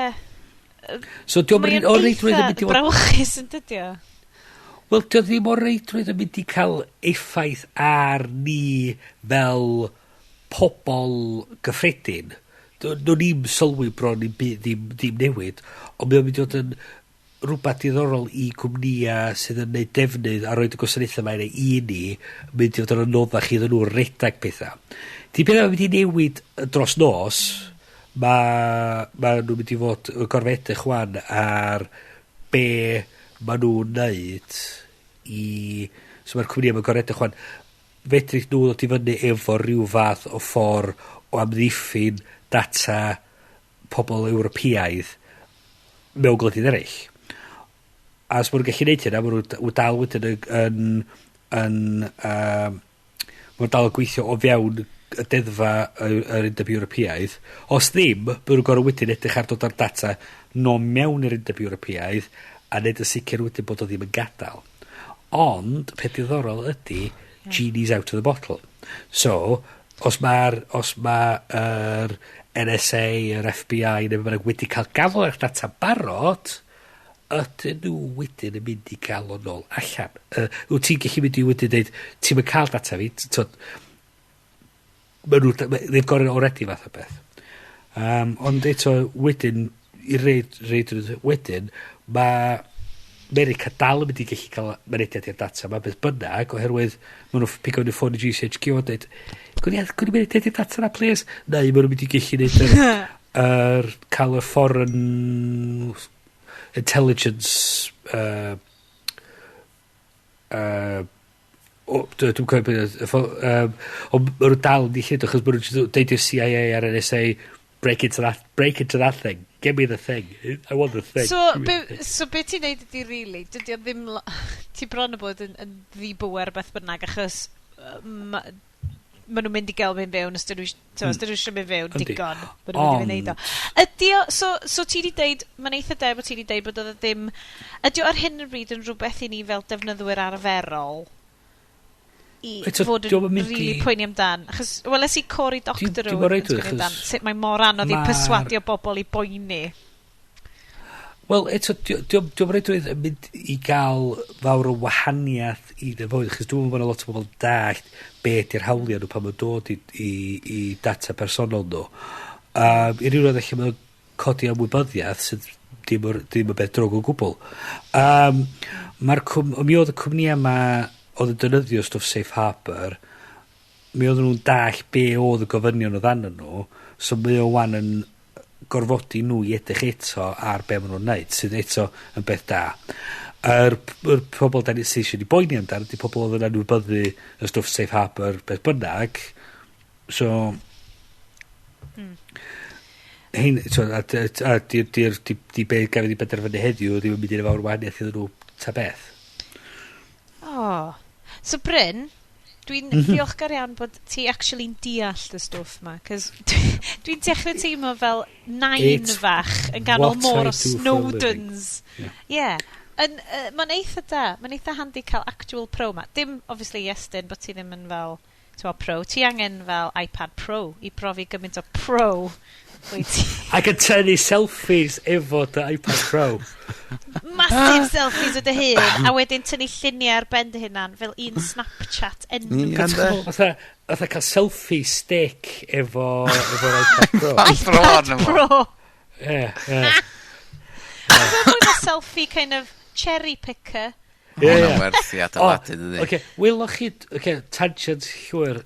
C: So diolch o reidrwydd yn mynd i fod
A: brawychus yn dydi o?
C: Wel, dio ddim o reidrwydd yn mynd i cael effaith ar ni fel pobol gyffredin. Nhw'n ni'n sylwi bron ddim newid, ond mae'n mynd i fod yn rhywbeth diddorol i cwmnïau sydd yn gwneud defnydd a roed y gwasanaethau mae'n ei i ni, mynd i fod yn anoddach iddyn nhw redag pethau. Di pethau mynd i newid dros nos, mae nhw'n mynd i fod yn gorfod edrych wan ar be ma nhw'n neud i. So mae'r cwmnïau mae'n gorfod edrych wan, fedrith nhw ddod i fyny efo rhyw fath o ffordd o amddiffyn data pobl Ewropeaidd mewn gwledydd eraill. A os maen nhw'n gallu neud hynna, maen nhw dal wedyn maen nhw dal yn gweithio o fewn y deddfa yr Undeb Ewropeaidd. Os ddim, maen nhw'n gorfod wedyn edrych ar dod â'r data nôl mewn i'r Undeb Ewropeaidd a neud yn sicr wedyn bod o ddim yn gadael. Ond, peth diddorol ydy, genie's out of the bottle. So, os mae'r NSA, yr FBI, neu bynnag wedi cael gafael ar data barod, ydyn nhw wedyn yn mynd i gael o nôl allan? Wyt ti'n gallu mynd i wedyn dweud, ti'n mynd cael data fi, ma nhw, they've got it already fath o beth. Ond eto wedyn, i reid wedyn, mae America dal yn mynd i gallu cael mynediad i'r data yma beth bynnag, oherwydd maen nhw'n pigo fyny ffôn i GCHQ a dweud, gwni mynediad i'r data na, please? Neu maen nhw'n mynd i gallu neud cael y foreign intelligence dwi'n cofio beth, ond maen nhw dal yn lle, achos maen nhw'n deud i'r CIA a'r NSA, break into that thing, give me the thing, I want the thing.
A: So be ti'n neud ydi really, dydy o ddim, ti bron o bod yn ddibwer beth bynnag, achos ma nhw'n mynd i gael mynd fewn, os dyn nhw eisiau mynd fewn digon, ma nhw'n mynd i wneud o. Ydy o, so ti di deud, mae'n eitha deb o ti di deud bod oedd o ddim, ydy o ar hyn o bryd yn rhywbeth i ni fel defnyddwyr arferol i fod yn really poeni amdan? Achos, weles i Cory Doctorow yn sgwennu amdan, sut mae mor anodd i perswadio bobl i boeni.
C: Wel, eto, diolch reidrwydd yn mynd i gael fawr o wahaniaeth i ddefod, achos dwi'n meddwl bod lot o bobl dallt be ydy'r hawliau nhw pan ma'n dod i data personol nhw. I ryw radd allan mae'n codi ymwybyddiaeth sydd ddim yn beth drwg o gwbl. Mi oedd y cwmnïau yma oedd yn defnyddio stwff Safe Harbor, mi oedden nhw'n dall be oedd y gofynion oedd arnyn nhw, so mae o wan yn gorfodi nhw i edrych eto ar be maen nhw'n neud, sydd eto yn beth da. Yr pobl da ni sydd eisiau ni boeni amdano, ydy pobl oedd yn anwybyddu y stwff Safe Harbor beth bynnag. So, hein, so, a di be gafodd i benderfynu heddiw ddim yn mynd i'n fawr wahaniaeth iddyn nhw ta beth.
A: Oh. So Bryn, dwi'n diolchgar iawn bod ti actually'n deall y stwff ma, cos dwi'n dechrau teimlo fel nain
C: It's
A: fach yn ganol
C: what
A: môr
C: I
A: o
C: do for a living.
A: Snowdens.
C: Yeah.
A: Yeah. Mae'n eitha da. Mae'n eitha handi cael actual pro ma. Dim, obviously, Iestyn, bod ti ddim yn fel, ti'n pro. Ti angen fel iPad Pro i brofi gymaint o pro wyt ti.
C: Ac yn tynnu selfies efo dy iPad Pro.
A: Massive selfies o dy hun, a wedyn tynnu lluniau ar ben dy hunan fel un Snapchat enfawr.
B: Ie, ynde?
C: Fatha cael selfie stick efo'r iPad Pro.
B: iPad Pro arno fo.
A: Pro.
C: Ie.
A: Mae'n mwy o selfie kind of cherry picker.
C: Ie,
B: Hwnna'n
C: ie.
B: werth i adeiladu, dydy.
C: Oce, welwch chi, oce, tangent llwyr.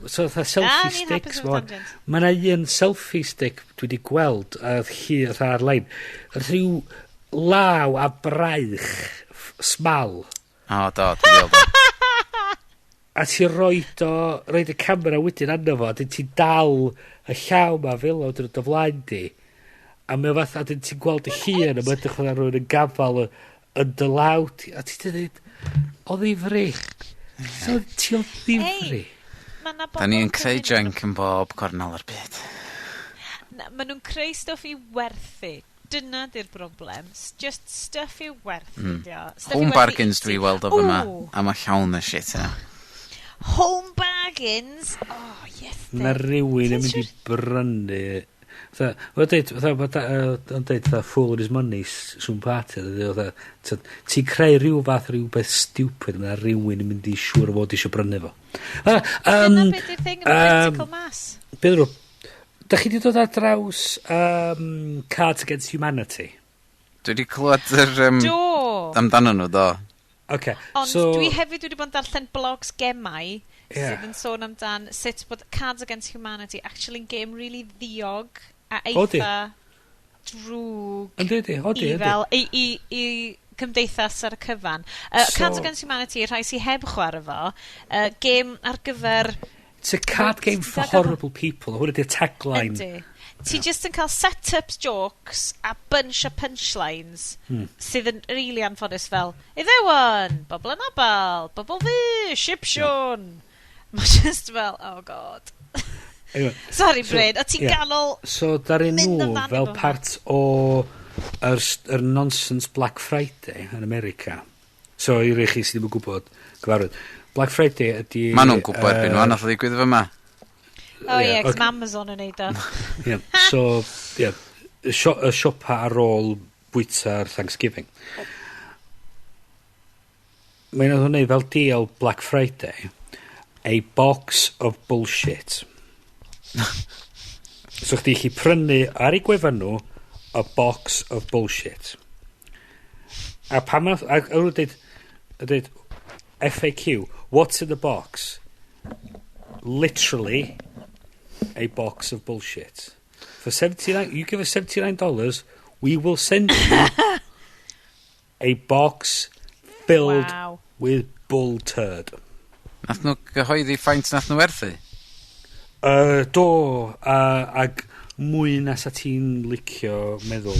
C: So fatha selfie
A: Ah, ni'n
C: sticks.
A: hapus efo tangent.
C: Mae yna un selfie stick dwi wedi gweld a hi fatha ar-lein. Rhyw law a braich smal.
B: O, do, dwi'n gweld o.
C: A ti roid o, roid y camera wedyn arno fo, a dyn ti'n dal y llaw ma fel o dyn o flaen di. A mae o fatha, a dyn ti'n gweld y llun, a mae'n edrych fatha rhywun yn gafal yn dy law ti, a ti'n dweud, o ddifri. So ti o ddifri.
A: Ma' 'na
B: Da ni'n
A: bobl
B: creu
A: cyfun-
B: junk yn bob cornel o'r byd.
A: Na, ma' nhw'n creu stwff i werthu. Dyna di'r broblem. Just stuff i'w werthu, dio. Stuff i
B: Home
A: werthu
B: bargains
A: i
B: dwi
A: ti.
B: weld o fyma,
A: Ooh,
B: a mae llawn y shit yna.
A: Home bargains? Oh, yes.
C: Mae rhywun yn
A: Ti'n
C: mynd i brynu. Fatha, mae'n deud, fatha, mae'n deud, fatha, fool and his money, soon party, fatha, ti'n creu rhyw fath o rhywbeth stupid, mae rhywun yn mynd i siŵr o fod eisiau brynu fo.
A: Dyna beth yw'r thing efo critical mass.
C: Beth nhw? Da chi wedi dod ar draws Cards Against Humanity?
B: Dwi wedi clywed yr,
A: Do!
B: amdano nhw, do.
C: Okay,
A: Ond
C: so,
A: dwi hefyd wedi bod yn darllen blogs gemau sydd yn sôn amdan sut bod Cards Against Humanity actually'n game really ddiog a
C: Odi.
A: eitha drwg
C: Yndi, yndi, odi,
A: i
C: yndi.
A: fel i cymdeithas ar y cyfan. Cards Against Humanity, rhai sydd heb chwarae fo, game ar gyfer
C: It's a card game for horrible people. Hwna di'r tagline.
A: Yndi. Ti just yn cael set-ups jokes a bunch o punchlines sydd yn really anffodus fel Iddewon, bobl anabal, bobl fi, Sipsiwn. Mae just fel, oh God.
C: Anyway,
A: Sorry,
C: So,
A: Bryn, o ti'n
C: ie.
A: ganol.
C: So, daru
A: Mynd
C: nhw
A: amdano
C: fel
A: fo.
C: part o yr nonsense Black Friday yn America. So, i rei chi sydd ddim yn gwybod, gyfarwydd. Black Friday ydy.
B: Ma nhw'n gwybod erbyn nhw, nath o ddigwydd fyma.
A: Oh ie,
C: Ie,
A: cos
C: ocê.
A: mae Amazon yn neud o.
C: Ie, so, ie, y siopa ar ôl bwyta'r Thanksgiving. Mae'n nhw'n neud fel deal Black Friday, a box of bullshit. So chdi chi prynu ar ei gwefan nhw a box of bullshit. A pan ma, a nhw'n deud, FAQ, what's in the box? Literally, a box of bullshit. For 79, you give us $79, we will send you a box filled with bull turd.
B: Nath nhw gyhoeddi ffaint nath nhw werthu?
C: Do, ag mwy na sa ti'n licio meddwl.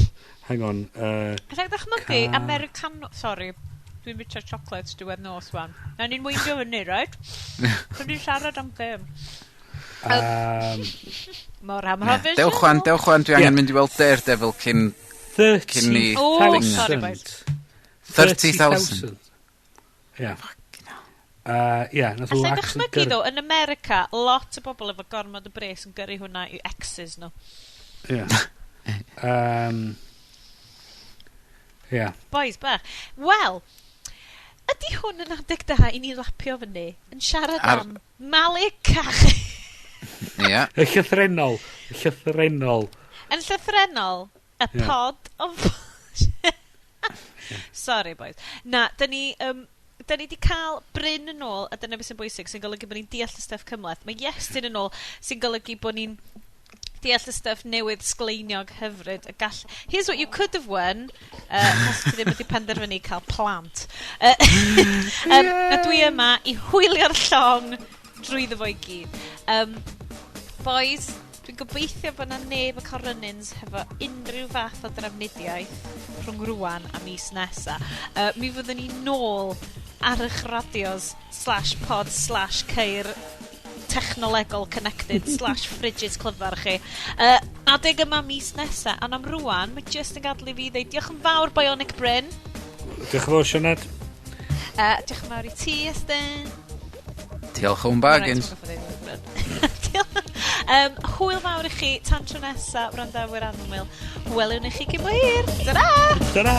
C: Hang on.
A: Alla i ddychmygu Americano. Sorry, dwi'n bwyta chocolates diwedd nos wan. Na ni'n weindio fyny, right? Dwi'n ni'n siarad am gêm. Mor amhrofiad.
B: Dewch wan, dewch wan, dwi angen mynd i weld Daredevil cyn ni.
A: Oh, sorry, boys.
B: 30,000.
C: Ie. Ie, nath nhw
A: Alla i
C: actually
A: ddychmygu ddo, yn America, lot o bobl efo gormod o bres yn gyrru hwnna i exes nhw.
C: Ie. Ie.
A: Boys bach. Wel, ydy hwn yn adeg da i ni lapio fyny yn siarad am malu cachu?
B: Ie.
C: Y llythrennol. Y llythrennol.
A: Yn llythrennol, y pod of. Sorry, boys. Na, dyn ni. Da ni wedi cael Bryn yn ôl, a dyna beth sy'n bwysig, sy'n golygu bod ni'n deall y stuff cymhleth. Mae Iestyn yn ôl, sy'n golygu bod ni'n deall y stuff newydd sgleiniog hyfryd. Y gall... Here's what you could have won, os ti ddim wedi penderfynu cael plant. A dwi yma i hwylio'r llong drwyddo fo i gyd. Boys, dwi'n gobeithio bod 'na neb yn cael run-ins hefo unrhyw fath o drafnidiaeth rhwng rwan a mis nesa. Mi fyddwn ni nôl ar eich radios /pod/ceir technolegol connected /fridges clyfar chi. Adeg yma mis nesa, ond am rwan, mae just yn gadael i fi ddeud diolch yn fawr, Bionic Bryn.
C: Diolch yn fawr, Sioned.
A: Diolch yn fawr i ti, Estyn.
B: Diolch o'n bargains.
A: Hwyl fawr i chi tan tro nesa, wrandawyr annwyl. Welwn i chi cyn bo hir. Ta-ra!
C: Ta-ra!